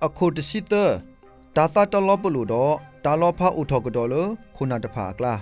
အခိၣ်တဆံသၢ, တၢ်သးတလီၤပလိာ်ဒီး တၢ်လီၤဖးအိၣ်ထီၣ်ကဒီးလၢခိၣ်နၢ်တဖၣ်အကျါ,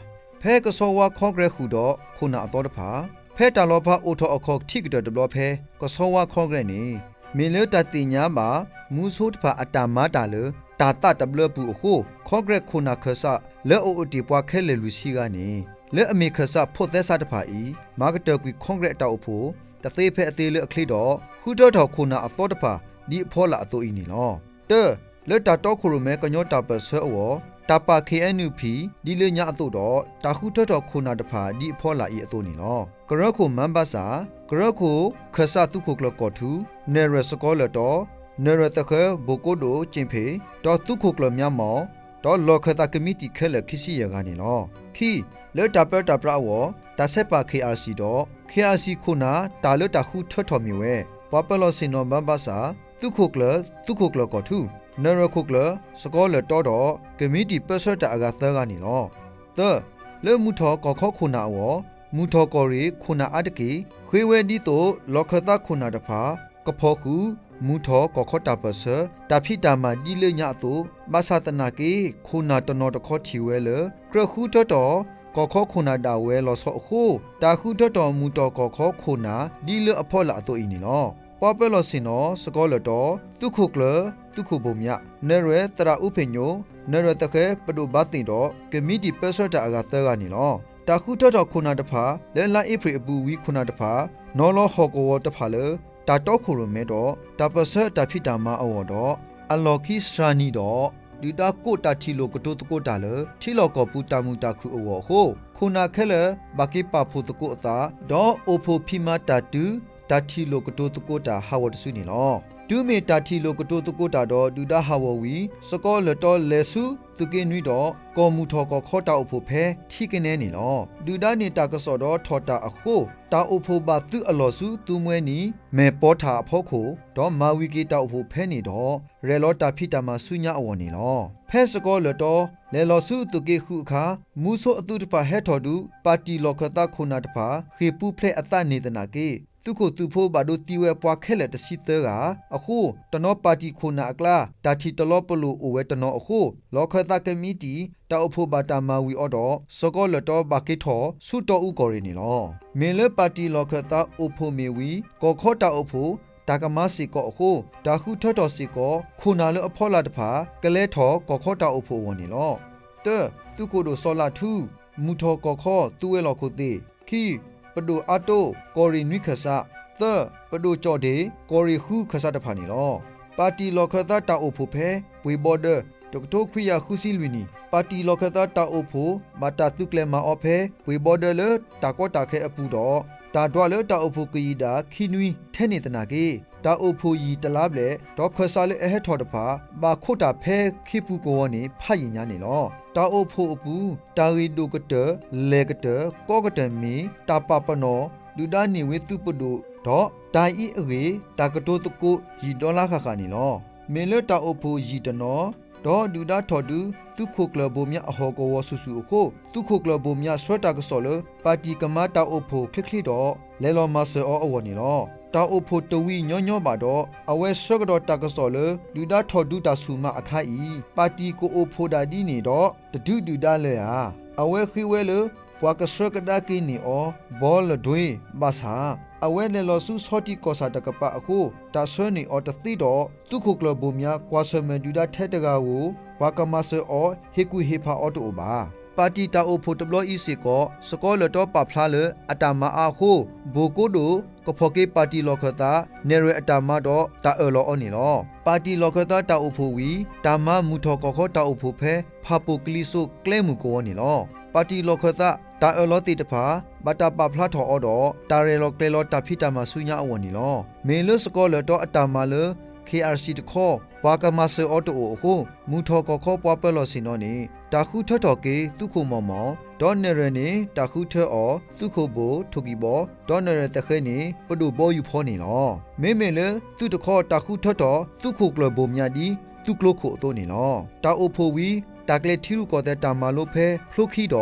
ဖဲကဆီဝါခီကရဲးဃုာ်ဒီးခိၣ်နၢ်အသီတဖၣ်, ဖဲတၢ်လီၤဖးအိၣ်ထီၣ်အခီၣ်ထံးကတၢၢ်တဘျီဖဲ ကဆီဝါခီကရဲးန့ၣ်, မ့ၢ်လၢတၢ်သ့ၣ်ညါဘၣ် မူဆိတဖၣ်အတၢ်မၤတၢ်လၢ တၢ်သးတဘျၢပူၤအဃိ, ခီကရဲးခိၣ်နၢ်ခၢၣ်စးလၢအအိၣ်တ့ၢ်ပှၤခဲလၢာ်လွံၢ်ဆံဂၤန့ၣ်, လၢအမ့ၢ်ခၢၣ်စးဖိးသဲစးတဖၣ်အံၤ, မၤကတၢၢ်ကွံာ်ခီကရဲးအတၢ်အိၣ်ဖှိၣ် တသ့ဖဲအသ့လၢအချ့ဒီး ဃုထၢထီၣ်ခိၣ်နၢ်အသီတဖၣ် ဒ်အဖီလာ်အသိးအံၤန့ၣ်လီၤ. တၢ, လၢတၢ်တီခိၣ်ရိၣ်မဲကညီတၢ်ပၢၢ်ဆၢအဂီၢ်, တၢ်ပာ် ခ့ၣ်အဲၣ်ယူၣ်ၣ်ပံၣ် ဒ်လၢညါအသိးဒီး တၢ်ဃုထၢထီၣ်ခိၣ်နၢ်တဖၣ်ဒ်အဖီလာ်အံၤအသိးန့ၣ်လီၤ. ကရၢခိၣ်မၢဘၣ်ဆၣ်, ကရၢခိၣ်ခၢၣ်စးသုးခိၣ်ကျၢၢ်ကီၢ်ထူ, နၢၢ်ရွဲၣ်စကီလၢၢ်တီ, နၢၢ်ရွဲၣ်သဃဲၢ်ဘိၣ်ကိတိာ်ကၠ့ၣ်ဖ့ၣ်, ဒီးသုးခိၣ်ကျၢၢ်မၠးမီၣ်, ဒီးလီၢ်ခၢၣ်သးကမံးတံာ်ခဲလၢာ်ခံဆံယဲၢ်ဂၤန့ၣ်လီၤ. ခံ, လၢတၢ်ပၢတၢ်ပြးအဂီၢ်, တၢ်ဆဲးပာ် ခ့ၣ်အၣ်စံၣ် ဒီး ခ့ၣ်အၣ်စံၣ်ခိၣ်နၢ် တၢ်လၢတၢ်ဃုထၢထီၣ်မ့ၢ်ဝဲ, ပှၤပၢၤလီၢ်ဆ့ၣ်နီၤမၢဘၣ်ဆၣ်, သုးခိၣ်ကျၢၢ်, သုးခိၣ်ကျၢၢ်ကီၢ်ထူ, နၢၢ်ရွဲၣ်ခိၣ်ကျၢၢ်, စကီလၢၢ်တီဒီး ကမံးတံာ်ပၢဆှၢတၢ်အဂၤသၢဂၤန့ၣ်လီၤ. သၢ, လၢမုၢ်ထီၣ်ကီၢ်ခီခိၣ်နၢ်အဂီၢ်, မုၢ်ထီၣ်ကီၢ်ရ့ၣ်ခိၣ်နၢ်အါတက့ၢ် ဃ့ဝဲဒ်သိး လီၢ်ခၢၣ်သးခိၣ်နၢ်တဖၣ် ကဖီၣ်ဃုာ် မုၢ်ထီၣ်ကီၢ်ခီတၢ်ပၢၢ်ဆၢ တၢ်ဖံးတၢ်မၤဒ်လၢညါအသိး, ဘၣ်ဆၣ်သနာ်က့ ခိၣ်နၢ်တနီၤတခီထံၣ်ဝဲလၢ ကြၢးဃုထၢထီၣ် ကီၢ်ခီခိၣ်နၢ်ဒၣ်ဝဲလီၤဆီအဃိ, တၢ်ဃုထၢထီၣ်မုၢ်ထီၣ်ကီၢ်ခီခိၣ်နၢ် ဒ်လၢအဖီလာ်အသိးအံၤန့ၣ်လီၤ. ပှၤပၢၤလီၢ်ဆ့ၣ်နီၤ စကီလၢၢ်တီ, သုးခိၣ်ကျၢၢ်, သုးခိၣ်ဘိၣ်မၠး, နၢၢ်ရွဲၣ်သရၣ်အူဖ့ၣ်ညိၣ်, နၢၢ်ရွဲၣ်သဃဲၢ်ပဒိၣ်ဘါသ့ၣ်ဒီး ကမံးတံာ်ပၢဆှၢတၢ်အဂၤသၢဂၤန့ၣ်လီၤ. တၢ်ဃုထၢထီၣ်ခိၣ်နၢ်တဖၣ် လၢလါအ့ဖြ့ၣ်အပူၤဝံၤခိၣ်နၢ်တဖၣ် နီၤလီၤဟီၣ်ကဝီၤတဖၣ်လၢ တၢ်တီခိၣ်ရိၣ်မဲဒီး တၢ်ပၢၢ်ဆၢအတၢ်ဖံးတၢ်မၤအဂီၢ်ဒီး အလီၢ်ခံစှၤနံၤဒီး ဒုၣ်ဒါကိးတၢ်ထံၣ်လိာ်ကတိၤသကိးတၢ်လၢ ထံလီၢ်ကီၢ်ပူၤတၢ်မုာ်တၢ်ခုၣ်အဂီၢ်အဃိ, ခိၣ်နၢ်ခဲလၢာ် ဘၣ်က့ၤပာ်ဖှိၣ်သကိးအသး ဒီးအိၣ်ဖှိၣ်ဖံးမၤတၢ်တုၤ တၢ်ထံၣ်လိာ်ကတိၤသကိးတၢ်ဟးဂီၤတစုန့ၣ်လီၤ. တုၤမ့ၢ်တၢ်ထံၣ်လိာ်ကတိၤသကိးတၢ်ဒီးဒုၣ်ဒါဟးဂီၤဝံၤ စကီလၢၢ်တီလဲၤဆူသုးက့နွံဒီး ကီၢ်မုၢ်ထီၣ်ကီၢ်ခီတၢ်အိၣ်ဖှိၣ်ဖဲထံကနဲန့ၣ်လီၤ. ဒုၣ်ဒါန့ၢ်တၢ်ကစီၣ်ဒီးထီၣ်တၢ်အဃိ တၢ်အိၣ်ဖှိၣ်ဘၣ်သုးအလီၢ်ဆူသုးမွဲနံၤ မဲၢ်ပီၤထၣ်အဖီခိၣ် ဒီးမၤဝံၤက့ၤတၢ်အိၣ်ဖှိၣ်ဖဲန့ၣ်ဒီး ရဲၣ်လီၤတၢ်ဖံးတၢ်မၤဆူညါအဂီၢ်န့ၣ်လီၤ. ဖဲစကီလၢၢ်တီ လဲၤလီၤဆူသုးက့ဃုအခါ မူဆိအသုးတဖၣ်ဟဲထီၣ်ဒုး ပၣ်တံၣ်လီၢ်ခၢၣ်သးခိၣ်နၢ်တဖၣ် ဃ့ၢ်ပူၤဖျဲးအသးန့ၢ်သနာ်က့ သုးခိၣ်သုးဖိဘၣ်ဒိသံဝဲပှၤခဲလၢာ်တဆံသၢဂၤအဃိ တနီၤပၣ်တံၣ်ခိၣ်နၢ်အကျါ တၢ်ထံၣ်တလီၤပလိာ်အိၣ်ဝဲတနီၤအဃိ လီၢ်ခၢၣ်သးကမံးတံာ် တၢ်အိၣ်ဖှိၣ်ဘၣ်တၢ်မၤဝံၤအီၤဒီး စကီလၢၢ်တီဘၣ်က့ၤထီၣ်ဆူတီအူကီၢ်ရ့ၣ်န့ၣ်လီၤ. မ့ၢ်လၢပၣ်တံၣ်လီၢ်ခၢၣ်သးအိၣ်ဖှိၣ်မ့ၢ်ဝံၤ ကီၢ်ခီတၢ်အိၣ်ဖှိၣ် တၢ်ကမၤစ့ၢ်ကီးအဃိ တၢ်ဃုထၢထီၣ်စ့ၢ်ကီး ခိၣ်နၢ်လၢအဖီလာ်တဖၣ် ကလဲၤထီၣ်ကီၢ်ခီတၢ်အိၣ်ဖှိၣ်အဂီၢ်န့ၣ်လီၤ. တၢ, သုးခိၣ်ဒိၣ်စီၤလးထူ, မုၢ်ထီၣ်ကီၢ်ခီ သူဝဲလီၢ်ခိၣ်သ့ၣ်, ခံ, ပဒိၣ်အါတိ, ကီၢ်ရ့ၣ်နွံခၢၣ်စး, သၢ, ပဒိၣ်ကၠီၣ်ဒ့ၣ်, ကီၢ်ရ့ၣ်ဃုခၢၣ်စးတဖၣ်န့ၣ်လီၤ. ပၣ်တံၣ်လီၢ်ခၢၣ်သးတၢ်အိၣ်ဖှိၣ်ဖဲ ပှ့ၤဘီဒၢ တကထိခွံကယၤဃုဆံလွံၢ်နံၣ် ပၣ်တံၣ်လီၢ်ခၢၣ်သးတၢ်အိၣ်ဖှိၣ် ဘၣ်တၢ်သုးကျဲၤမၤအီၤဖဲ ပှ့ၤဘီဒၢလၢတၢ်ကီတၢ်ခဲအပူၤဒီး တၢ်ဒွးလၢတၢ်အိၣ်ဖှိၣ်ကယံာ်ဒၣ်ခံနွံထဲန့ၣ်သနာ်က့ တၢ်အိၣ်ဖှိၣ်ယံာ်တလါဘျဲၣ် ဒီးခၢၣ်စးလၢအဟဲထီၣ်တဖၣ် ဘၣ်ခိးတၢ်ဖဲခ့ပူၤကဝီၤန့ၣ် ဖးယံာ်ညါန့ၣ်လီၤ. တၢ်အိၣ်ဖှိၣ်အပူၤ တၢ်ဂ့ၢ်ဒိၣ်ကတၢၢ် လဲၢ်ကတၢၢ် ကီကတၢၢ်မ့ၢ် တၢ်ပာ်ပနီၣ် ဒုၣ်ဒါန့ၢ်ဝ့သုးပဒိၣ် ဒီးတၢ်အံၤအဂ့ၢ် တၢ်ကတိၤသကိးယံာ်ဒီလါဃၣ်ဃၣ်န့ၣ်လီၤ. မ့ၢ်လၢတၢ်အိၣ်ဖှိၣ်ယံာ်တနီၤ ဒီးဒုၣ်ဒါထီၣ်ဒု သုးခိၣ်ကျၢၢ်ဘိၣ်မၠးအဟီၣ်ကဝီၤဆူၣ်ဆူၣ်အဃိ သုးခိၣ်ကျၢၢ်ဘိၣ်မၠးဆှၢတၢ်ကစီၣ်လၢ ပၣ်တံၣ်ကမၤတၢ်အိၣ်ဖှိၣ်ချ့ချ့ဒီး လဲၤလီၤမၤစၢၤအီၤအဂီၢ်န့ၣ်လီၤ. တၢ်အိၣ်ဖှိၣ်တဝံၤညီညီဘၣ်ဒီး အဝဲဆှၢကဒီးတၢ်ကစီၣ်လၢ ဒုၣ်ဒါထီၣ်ဒုတၢ်ဆူၣ်မးအခါအံၤ ပၣ်တံၣ်ကအိၣ်ဖှိၣ်ဒၣ်ဒ်န့ၣ်ဒီး တဒုးဒုၣ်ဒါလၢၤဧါ. အဝဲဃ့ဝဲလၢ ပှၤကဆှၢကဒါက့ၤန့ၢ်အီၤ ဘီလဒွ့ ဘၣ်ဆၣ် အဝဲလဲၤလီၤဆူဆီထံကီၢ်ဆၣ်တကပၤအဃိ တၢ်ဆှၢန့ၢ်အီၤတသ့ဒီး သုးခိၣ်ကျၢၢ်ဘိၣ်မၠးကွၢ်ဆၢၣ်မဲာ်ဒုၣ်ဒါထဲတဂၤဧိၤ ပှၤကမၤစၢၤအီၤ ဟ့ၣ်ကူၣ်ဟ့ၣ်ဖးအီၤတအိၣ်ဘၣ်. ပၣ်တံၣ်တၢ်အိၣ်ဖှိၣ်တဘျီအံၤစ့ၢ်ကီး စကီလၢၢ်တီပာ်ဖျါလၢ အတၢ်မၤအါအဃိ ဘိၣ်ကိတိာ် ကဖီၣ်က့ၤပၣ်တံၣ်လီၢ်ခၢၣ်သး နဲၣ်ရွဲၣ်အတၢ်မၤဒီးတၢ်အၢၣ်လီၤအီၤန့ၣ်လီၤ. ပၣ်တံၣ်လီၢ်ခၢၣ်သးတၢ်အိၣ်ဖှိၣ်ဝံၤ တၢ်မၤမုၢ်ထီၣ်ကီၢ်ခီတၢ်အိၣ်ဖှိၣ်ဖဲ ဖၣ်ပိၣ်ကလံၤစိးကျဲမုၢ်ကဝီၤန့ၣ်လီၤ. ပၣ်တံၣ်လီၢ်ခၢၣ်သး တၢ်အၢၣ်လီၤသ့ၣ်တဖၣ် ဘၣ်တၢ်ပာ်ဖျါထီၣ်အီၤဒီး တၢ်ရဲၣ်လီၤကျဲၤလီၤတၢ်ဖံးတၢ်မၤဆူညါအဂီၢ်န့ၣ်လီၤ. မ့ၢ်လၢစကီလၢၢ်တီအတၢ်မၤလၢ ခ့ၣ်အၣ်စံၣ်တခီ ပှၤကမၤစၢၤအီၤတအိၣ်အဃိ မုၢ်ထီၣ်ကီၢ်ခီပှၤပၢၤလီၢ်ဆ့ၣ်နီၤန့ၣ် တၢ်ဃုထၢထီၣ်က့ၤ သုးခိၣ်မီၢ်မီၢ် ဒီးနဲၣ်ရွဲၣ်န့ၣ် တၢ်ဃုထၢအီၤ သုးခိၣ်ဘိၣ်ထိၣ်ကံၢ်ဘီ ဒီးနဲၣ်ရွဲၣ်သဃဲန့ၣ် ပဒိၣ်ဘီယူၤဖီန့ၣ်လီၤ. မ့မ့ၢ်လၢသုးတခီတၢ်ဃုထၢထီၣ် သုးခိၣ်ကျၢၢ်ဘိၣ်မၠးဒ် သုးကျိခိၣ်အသိးန့ၣ်လီၤ. တၢ်အိၣ်ဖှိၣ်ဝံၤ တၢ်ကျဲၤထံရူၢ်ကီၢ်သဲးတၢ်မၤလိဖဲဖျိခံဒီး ပှ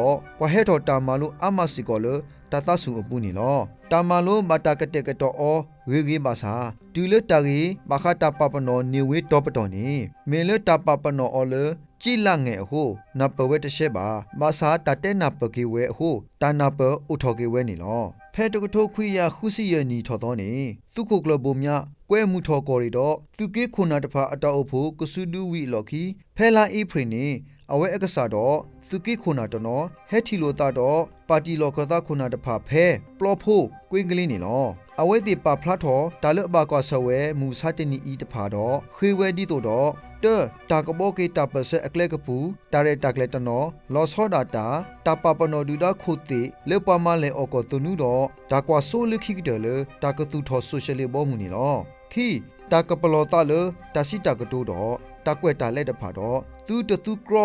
ၤဟဲထီၣ်တၢ်မၤလိအါမးစ့ၢ်ကီးလၢ တၢ်သးစူၤအပူၤန့ၣ်လီၤ. တၢ်မၤလိဘၣ်တၢ်ကတဲာ်ကတီၤအီၤဂ့ၤဂ့ၤဘၣ်ဆၣ်, တုၤလၢတၢ်ဂ့ၢ်ဘၣ်ဃးတၢ်ပာ်ပနီၣ်န့ၢ်ဝ့တီၤပတီၢ်န့ၣ် မ့ၢ်လၢတၢ်ပာ်ပနီၣ်အီၤလၢ ကၠ့လးငဲၣ်အဃိ နၢ်ပၢၢ်ဝဲတရှဲဘၣ်. ဘၣ်ဆၣ်တၢ်တဲနၢ်ပၢၢ်က့ၤဝဲအဃိ တၢ်နၢ်ပၢၢ်အိၣ်ထီၣ်က့ၤဝဲန့ၣ်လီၤ. ဖဲတကထိခွံကယၤဃုဆံယဲၢ်နံၣ်ထီၣ်သီန့ၣ် သုးခိၣ်ကျၢၢ်ဘိၣ်မၠး ကွဲမုၢ်ထီၣ်ကီၢ်ရ့ၣ်ဒီး သုးက့ခိၣ်နၢ်တဖၣ်အတၢ်အိၣ်ဖှိၣ်ကစုဒုဝံၤအလီၢ်ခံ ဖဲလါအ့ဖြ့ၣ်န့ၣ် အဝဲအကစၢ်ဒီး သုးက့ခိၣ်နၢ်တနီၤ ဟဲထံၣ်လိာ်သးဒီး ပၣ်တံၣ်လီၢ်ခၢၣ်သးခိၣ်နၢ်တဖၣ်ဖဲ ပျီဖိ ကွ့ကလ့န့ၣ်လီၤ. အဝဲသ့ၣ်ပာ်ဖျါထီၣ် တၢ်လၢအဘၣ်ကွၢ်ဆၢၣ်ဝဲ မုၢ်မဆါတနံၤအံၤတဖၣ်ဒီး ဃ့ဝဲဒ်သိးဒီး တၢ တၢ်ကဘီက့ၤတၢ်ပၢၢ်ဆၢအကျဲကပူၤ တၢ်ရဲၣ်တၢ်ကျဲၤတနီၤ လီၤဆီဒၣ်တၢ် တၢ်ပာ်ပနီၣ်ဒုၣ်ဒါခိၣ်သ့ၣ် လၢပှၤမၤလဲၢ်အီၣ်ကီၢ်သနူဒီး တၢ်ကွၢ်စိလၢခံကတၢၢ်လၢ တၢ်ကသူၣ်ထီၣ်စိၤၡလ့ၣ်ဘီမုၢ်န့ၣ်လီၤ. ခံ တၢ်ကပလီၢ်သးလၢ တၢ်စံးတၢ်ကတိၤဒီး တၢ်ကွဲးတၢ်လဲတဖၣ်ဒီး သုတသူကြီ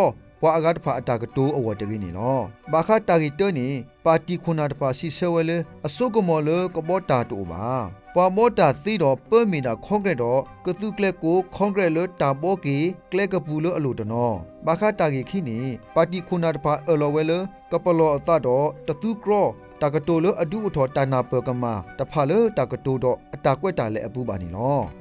ပှၤအဂၤတဖၣ်အတၢ်ကတိၤအဂီၢ်တဂ့ၤန့ၣ်လီၤ. ဘၣ်ဃးတၢ်ဂ့ၢ်တၢန့ၣ် ပၣ်တံၣ်ခိၣ်နၢ်တဖၣ်စံးဆၢဝဲလၢ အစိကမီၤလၢကဘီတၢ်တအိၣ်ဘၣ်. ပှၤဘီတၢ်သ့ဒီးပၢမ့ၢ်ဒၣ် Congress ဒီး ကသုးကျဲၤကိး Congress လၢတၢ်ဘီက့ၤကျဲကပူၤလၢအလိၤတနီၤ ဘၣ်ဃးတၢ်ဂ့ၢ်ခံန့ၣ် ပၣ်တံၣ်ခိၣ်နၢ်တဖၣ်အၢၣ်လီၤဝဲလၢ ကပလီၢ်အသးဒီး တသူကြီ တၢ်ကတိၤလၢအဒုးအိၣ်ထီၣ်တၢ်နၢ်ပၢၢ်ကမၣ်တဖၣ်လၢတၢ်ကတိၤဒီး အတၢ်ကွဲးတၢ်လဲအပူၤဘၣ်န့ၣ်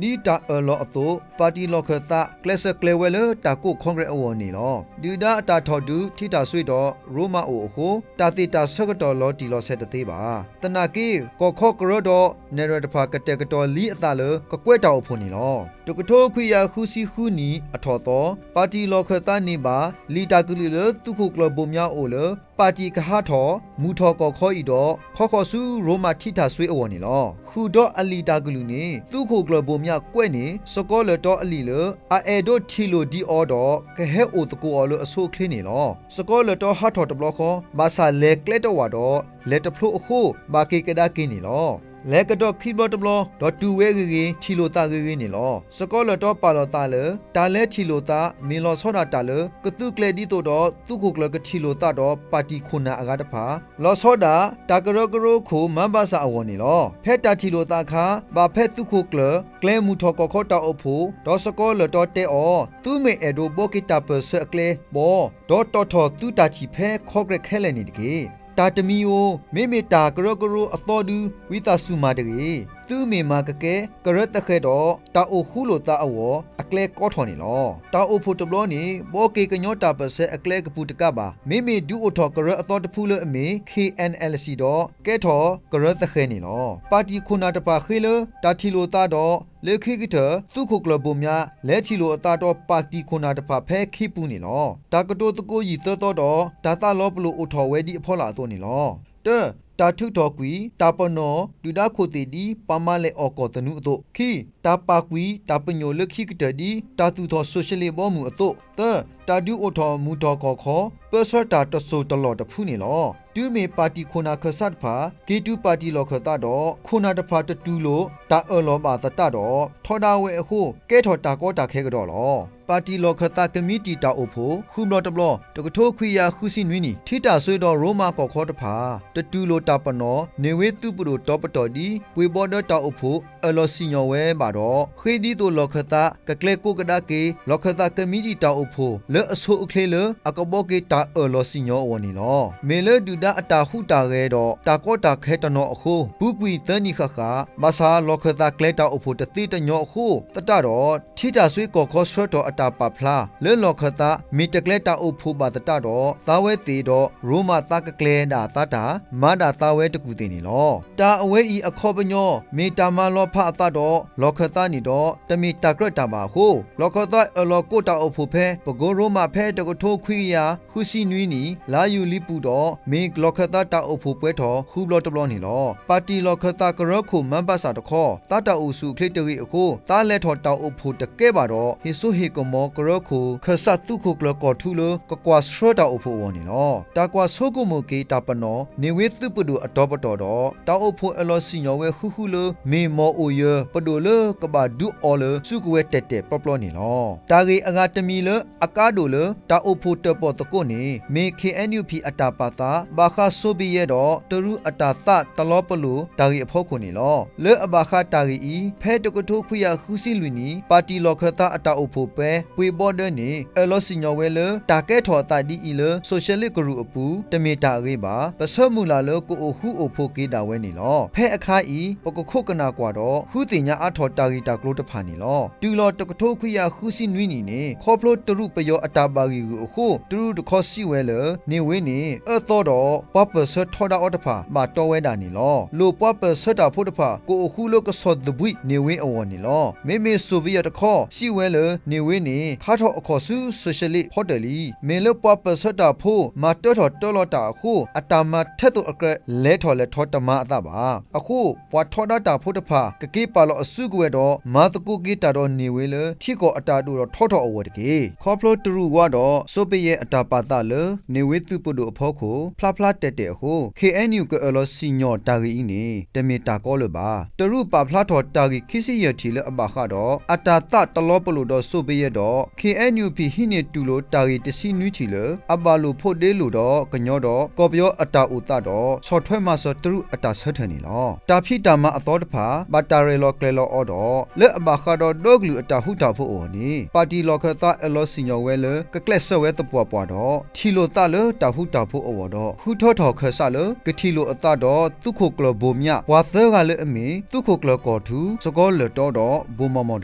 လီၤ. ဒ်တၢ်အၢၣ်လီၤအသိး ပၣ်တံၣ်လီၢ်ခၢၣ်သး ကျဲးစၢးကျဲၤဝဲလၢတၢ်ကိး Congress အဂီၢ်န့ၣ်လီၤ. ဒုၣ်ဒါအတၢ်ထီၣ်ဒုးထံထၣ်စွ့ဒီး ရိမၤအိၣ်အဃိ တၢ်သ့ၣ်တၢ်ဆၢကတီၢ်လီၤတံၢ်လီၤဆဲးတသ့ဘၣ်. သနာ်က့ ကီၢ်ခီကရၢဒီးနဲၣ်ရွဲၣ်တဖၣ်ကတဲာ်ကတီၤလံအသးလၢ ကကွဲးတၢ်အိၣ်ဖှိၣ်န့ၣ်လီၤ. တကထိခွံကယၤဃုဆံဃုနံၣ်အထီၣ်သီ ပၣ်တံၣ်လီၢ်ခၢၣ်သးန့ၢ်ဘၣ် လံာ်တၢ်ကလုၢ်လၢသုးခိၣ်ကျၢၢ်ဘိၣ်မၠးအိၣ်လၢ ပၣ်တံၣ်ကဟးထီၣ် မုၢ်ထီၣ်ကီၢ်ခီအံၤဒီး ခီဃီၤဆူရိမၤထံထၣ်စွ့အဂီၢ်န့ၣ်လီၤ. ဃုာ်ဒီးအလံာ်တၢ်ကလုၢ်န့ၣ် သုးခိၣ်ကျၢၢ်ဘိၣ်မၠးကွဲးန့ၢ် စကီၤလၢၢ်တီအလံာ်လၢ အအဲၣ်ဒိးထံၣ်လိာ်ဒံးအီၤဒီး ကဟဲအိၣ်သကိးအီၤလၢအဆိအချ့န့ၣ်လီၤ. စကီၤလၢၢ်တီဟးထီၣ်တဘျီဃီ ဘၣ်ဆၣ်လဲၤကျဲတဝာ်ဒီး လဲၤတဖျိအဃိ ဘၣ်က့ၤကဒါက့ၤန့ၣ်လီၤ. လဲၤကဒီးခံဘျီတဘျီ ဒီးတုၤဝဲဂ့ၤဂ့ၤ ထံၣ်လိာ်သးဂ့ၤဂ့ၤန့ၣ်လီၤ. စကီၤလၢၢ်တီပာ်လီၤသးလၢ တၢ်လဲၤထံၣ်လိာ်သး မ့ၢ်လီၤဆီဒၣ်တၢ်လၢ ကသုးကျဲၤဒ်သိးဒီး သုးခိၣ်ကျၢၢ်ကထံၣ်လိာ်သးဒီး ပၣ်တံၣ်ခိၣ်နၢ်အဂၤတဖၣ် လီၤဆီဒၣ် တၢ်ကရၢကရိခိၣ်မၤဘၣ်ဆၣ်အဂီၢ်န့ၣ်လီၤ. ဖဲတၢ်ထံၣ်လိာ်သးအခါ ဘၣ်ဖဲသုးခိၣ်ကျၢၢ် ကျဲမုၢ်ထီၣ်ကီၢ်ခီတၢ်အိၣ်ဖှိၣ် ဒီးစကီၤလၢၢ်တီတဲအီၤ သုမ့ၢ်အဲၣ်ဒိးဘီက့ၤတၢ်ပၢၢ်ဆၢအကျဲဘီ ဒီးတီၣ်ထီၣ်သုတၢ်ထံၣ်ဖဲခီကရဲးခဲလၢာ်န့ၣ်တက့ၢ်. တၢ်တမံၤဧိၤ မ့မ့ၢ်တၢ်ကရၢကရိအသီဒု ဝံသးစူၤမၤတဂ့ၤ. သုမ့ၢ်မၤကကဲ ကရၢသဃဲၤဒီး တၢ်အိၣ်ဃူလိာ်သးအဂီၢ် အကျဲကီထီၣ်န့ၣ်လီၤ. တၢ်အိၣ်ဖှိၣ်တဘျီန့ၣ် ဘီက့ၤကညီတၢ်ပၢၢ်ဆၢအကျဲကပူၤတကးဘၣ် မ့မ့ၢ်ဒုးအိၣ်ထီၣ်ကရၢအသီတဖုလၢအမ့ၢ် ခ့ၣ်အဲၣ်အဲၣ်လ်စံၣ် ဒီး ကဲထီၣ်ကရၢသဃဲၤန့ၣ်လီၤ. ပၣ်တံၣ်ခိၣ်နၢ်တဖၣ်ဃ့လၢ တၢ်ထံၣ်လိာ်သးဒီး လၢခံကတၢၢ် သုးခိၣ်ကျၢၢ်ဘိၣ်မၠး လဲၤထံၣ်လိာ်အသးဒီးပၣ်တံၣ်ခိၣ်နၢ်တဖၣ်ဖဲခ့ပူၤန့ၣ်လီၤ. တၢ်ကတိၤသကိးယံာ်သၢသီဒီး တၢ်သးလီၤပလိာ်အိၣ်ထီၣ်ဝဲဒ်အဖီလာ်အသိးန့ၣ်လီၤ. တၢ တၢ်ထုးထီၣ်ကွံာ် တၢ်ပနီၣ် ဒုၣ်ဒါခိၣ်သ့ၣ်ဒ်ပှၤမၤလဲၢ်အီၣ်ကီၢ်သနူအသိး, ခံ တၢ်ပာ်ကွံာ်တၢ်ပညိၣ်လၢခံကတၢၢ်ဒ် တၢ်သူၣ်ထီၣ်စိၤၡလ့ၣ်ဘီမုၢ်အသိး, သၢ တၢ်ဒုးအိၣ်ထီၣ်မုၢ်ထီၣ်ကီၢ်ခီ ပၢဆှၢတၢ်တစိၢ်တလီၢ်တဖုန့ၣ်လီၤ. တုၤမ့ၢ်ပၣ်တံၣ်ခိၣ်နၢ်ခၢၣ်စးတဖၣ် က့ၤတုၤပၣ်တံၣ်လီၢ်ခၢၣ်သးဒီး ခိၣ်နၢ်တဖၣ်တတူၢ်လိာ် တၢ်အၢၣ်လီၤဘၣ်သတးဒီး ထီဒါဝဲအဃိ ကဲထီၣ်တၢ်ကီတၢ်ခဲကဒီးလီၤ. ပၣ်တံၣ်လီၢ်ခၢၣ်သးကမံးတံာ်တၢ်အိၣ်ဖှိၣ် ဃုဘျီတဘျီ တကထိခွံကယၤဃုဆံနွံနံၣ် ထံတၢ်စွ့ဒီးရိမၤကီၢ်ခီတဖၣ် တတူၢ်လိာ်တၢ်ပနီၣ် န့ၢ်ဝ့သုးပဒိၣ်တီၤပတီၢ်ဒ် ပှ့ၤဘီဒၢတၢ်အိၣ်ဖှိၣ် အၢၣ်လီၤစံၣ်ညီၣ်ဝဲဘၣ်ဒီး ဃ့ဒ်သိးလီၢ်ခၢၣ်သး ကကျဲၤကိးကဒါက့ၤ လီၢ်ခၢၣ်သးကမံးတံာ်တၢ်အိၣ်ဖှိၣ် လၢအဆိအချ့လၢ အကဘီက့ၤတၢ်အၢၣ်လီၤစံၣ်ညီၣ်အဂီၢ်န့ၣ်လီၤ. မ့ၢ်လၢဒုၣ်ဒါအတၢ်ဟူးတၢ်ဂဲၤဒီး တၢ်ကီတၢ်ခဲတနီၤအဃိ ပူၤကွံာ်သၢနံၣ်ဃၣ်ဃၣ် ဘၣ်ဆၣ် လီၢ်ခၢၣ်သးကျဲၤတၢ်အိၣ်ဖှိၣ်တသ့တညီအဃိသတးဒီး ထံတၢ်စွ့ကီၢ်ခီဆှၢထီၣ်အတၢ်ပာ်ဖျါ လၢလီၢ်ခၢၣ်သး မ့ၢ်တကျဲၤတၢ်အိၣ်ဖှိၣ်ဘၣ်သတးဒီး သးဝဲသ့ၣ်ဒီး ရိမၤသးကကျဲၤဒၣ်သးတၢ် မၤဒၣ်သးဝဲတကူၢ်သ့ၣ်န့ၣ်လီၤ. တၢ်အဝဲအံၤအခီပညီ မ့ၢ်တၢ်မၤလီၤဖးအသးဒီး လီၢ်ခၢၣ်သးန့ၣ်ဒီး တမ့ၢ်တၢ်ကြၢးတၢ်ဘၣ်အဃိ လီၢ်ခၢၣ်သးအၢၣ်လီၤကိးတၢ်အိၣ်ဖှိၣ်ဖဲ ပကိရိမးဖဲတကထိခွံကယၤဃုဆံနွံနံၣ် လါယူၤလံပူၤဒီး မ့ၢ်လီၢ်ခၢၣ်သးတၢ်အိၣ်ဖှိၣ်ပှဲၤထီၣ်ဃုဘျီတဘျီန့ၣ်လီၤ. ပၣ်တံၣ်လီၢ်ခၢၣ်သးကရၢခိၣ်မၤဘၣ်ဆၣ်တခီ သးတၢ်အိၣ်ဆူၣ်အိၣ်ချ့တဂ့ၤအဃိ သးလဲၤထီၣ်တၢ်အိၣ်ဖှိၣ်တကဲဘၣ်ဒီး ဟ့ၣ်စိဟ့ၣ်ကမီၤကရၢခိၣ် ခၢၣ်စးသုးခိၣ်ကျၢၢ်ကီၢ်ထူလၢ ကကွၢ်ဆှၢတၢ်အိၣ်ဖှိၣ်အဂီၢ်န့ၣ်လီၤ. တၢ်ကွၢ်ဆိကမိၣ်က့ၤတၢ်ပနီၣ် န့ၢ်ဝ့သုးပဒိၣ်အတီၤပတီၢ်ဒီး တၢ်အိၣ်ဖှိၣ်အၢၣ်လီၤစံၣ်ညီၣ်ဝဲဃုဃုလၢ မ့ၢ်မီၢ်အိၣ်ယၢၤ ပဒိၣ်လၢကဘၣ်ဒုးအီၤလၢ စုကဝဲၤတဲာ်တဲာ်ပျီပျီန့ၣ်လီၤ. တၢ်ဂ့ၢ်အဂၤတမံၤလၢအကါ ဒိၣ်လၢတၢ်အိၣ်ဖှိၣ်တၢၣ်ပီၣ်သကိးန့ၣ် မ့ၢ် ခ့ၣ်အဲၣ်ယူၣ်ပံၣ် အတၢ်ပာ်သး ဘၣ်ဃးစိၣ်ဘံၣ်ယဲၢ်ဒီးတရူးအတၢ်သးတလီပလိာ်တၢ်ဂ့ၢ်အဖီခိၣ်န့ၣ်လီၤ. လၢအဘၣ်ဃးတၢ်ဂ့ၢ်အံၤ ဖဲတကထိခွံကယၤဃုဆံလွံၢ်နံၣ် ပၣ်တံၣ်လီၢ်ခၢၣ်သးအတၢ်အိၣ်ဖှိၣ်ပဲ ပှ့ၤဘီဒၢန့ၣ် အၢၣ်လီၤစံၣ်ညီၣ်ဝဲလၢ တၢ်ကဲထီၣ်အသးဒ်အံၤလၢ စိၣ်ရှဲလ့ၣ်ကရူၢ်အပူၤ တမ့ၢ်တၢ်အဂ့ၤဘၣ်. ပဆၢမုၢ်လၢ်လၢကအိၣ်ဃူအိၣ်ဖိးက့ၤဒၣ်ဝဲန့ၣ်လီၤ. ဖဲအခါအံၤ ပကခိးကနၣ်ကွၢ်ဒီး ဃုသ့ၣ်ညါအါထီၣ်တၢ်ဂ့ၢ်တၢ်ကျိၤတဖၣ်န့ၣ်လီၤ. တုၤလီၤတကထိခွံကယၤဃုဆံနွံနံၣ်န့ၣ် ခီဖျိတရူးပယီၤအတၢ်ဘၣ်ဂံၢ်ဂုာ်အဃိ တရူးတခီစံးဝဲလၢ န့ၢ်ဝ့န့ၣ် အၢသီဒီး ပှၤပၢၢ်ဆၢထီဒါအီၤတဖၣ် ဘၣ်တီဝဲဒၣ်န့ၣ်လီၤ. လိၣ်ပှၤပၢၢ်ဆၢတၢ်ဖိတဖၣ် ကအိၣ်ဃူလၢကဆီၣ်သဘှံးန့ၢ်ဝ့အဂီၢ်န့ၣ်လီၤ. မ့မ့ၢ်စိၣ်ဘံၣ်ယဲၢ်တခီ စံးဝဲလၢ န့ၢ်ဝ့န့ၣ် ခါထီၣ်အခီၣ်ဆူစိၣ်ရှဲလ့ၣ်ဖီတၢၣ်လံ. မ့ၢ်လၢပှၤပၢၢ်ဆၢတၢ်ဖိ မၤတၢထီၣ်တၢလီၤတၢ်အဃိ အတၢ်မၤထဲသိးအကြၢး လဲၤထီၣ်လဲၤထီတမၤအသးဘၣ်. အဃိ ပှၤထီဒါတၢ်ဖိတဖၣ် ကက့ၤပာ်လီၤအစုကဝဲၤဒီး မၤသကိးက့ၤတၢ်ဒီးန့ၢ်ဝ့လၢ ထံကီၢ်အတၢ်ဒိၣ်ထီၣ်ထီထီၣ်အဂီၢ်တက့ၢ်. ခီဖျိတရူးဝါဒီး စိၣ်ဘံၣ်ယဲၢ်အတၢ်ပာ်သးလၢ န့ၢ်ဝ့သုးပဒိၣ်အဖီခိၣ် ဖျါဖျါတဲာ်တဲာ်အဃိ ခ့ၣ်အဲၣ်ယူၣ် ကအၢၣ်လီၤစံၣ်ညီၣ်တၢ်ဂ့ၢ်အံၤန့ၣ် တမ့ၢ်တၢ်ကီလၢၤဘၣ်. တရူးပာ်ဖျါထီၣ်တၢ်ဂ့ၢ်ခံဆံယဲၢ်ထံၣ်လၢအဘၣ်ဃးဒီး အတၢ်သးတလီပလိာ်ဒီးစိၣ်ဘံၣ်ယဲၢ်ဒီး ခ့ၣ်အဲၣ်ယူၣ်ပံၣ် ဟံးန့ၢ်တူၢ်လိာ်တၢ်ဂ့ၢ်တဆံနွံထံၣ်လၢ အဘၣ်လိာ်ဖိးဒ့လိာ်ဒီးကညီဒီး ကီၢ်ပယီၤအတၢ်အိၣ်သးဒီး ဆီၣ်ထွဲမၤစၢၤတရူးအတၢ်ဆၢထၢၣ်န့ၣ်လီၤ. တၢ်ဖံးတၢ်မၤအသီတဖၣ် ဘၣ်တၢ်ရဲၣ်လီၤကျဲၤလီၤအီၤဒီး လၢအဘၣ်ဃးဒီးဒီကလုာ်အတၢ်ဃူတၢ်ဖိးအဂီၢ်န့ၣ် ပၣ်တံၣ်လီၢ်ခၢၣ်သးအၢၣ်လီၤစံၣ်ညီၣ်ဝဲလၢ ကကျဲးစၢးဝဲသပှၢ်ပှၢ်ဒီး ထံၣ်လိာ်သးလၢတၢ်ဃူတၢ်ဖိးအဂီၢ်ဒီး ဃုထၢထီၣ်ခၢၣ်စးလၢ ကထံၣ်လိာ်အသးဒီး သုးခိၣ်ကျၢၢ်ဘိၣ်မၠး ပှၤသၢဂၤလၢအမ့ၢ် သုးခိၣ်ကျၢၢ်ကီၢ်ထူ စကီၤလၢၢ်တီဒီး ဘိၣ်မီၢ်မီၢ်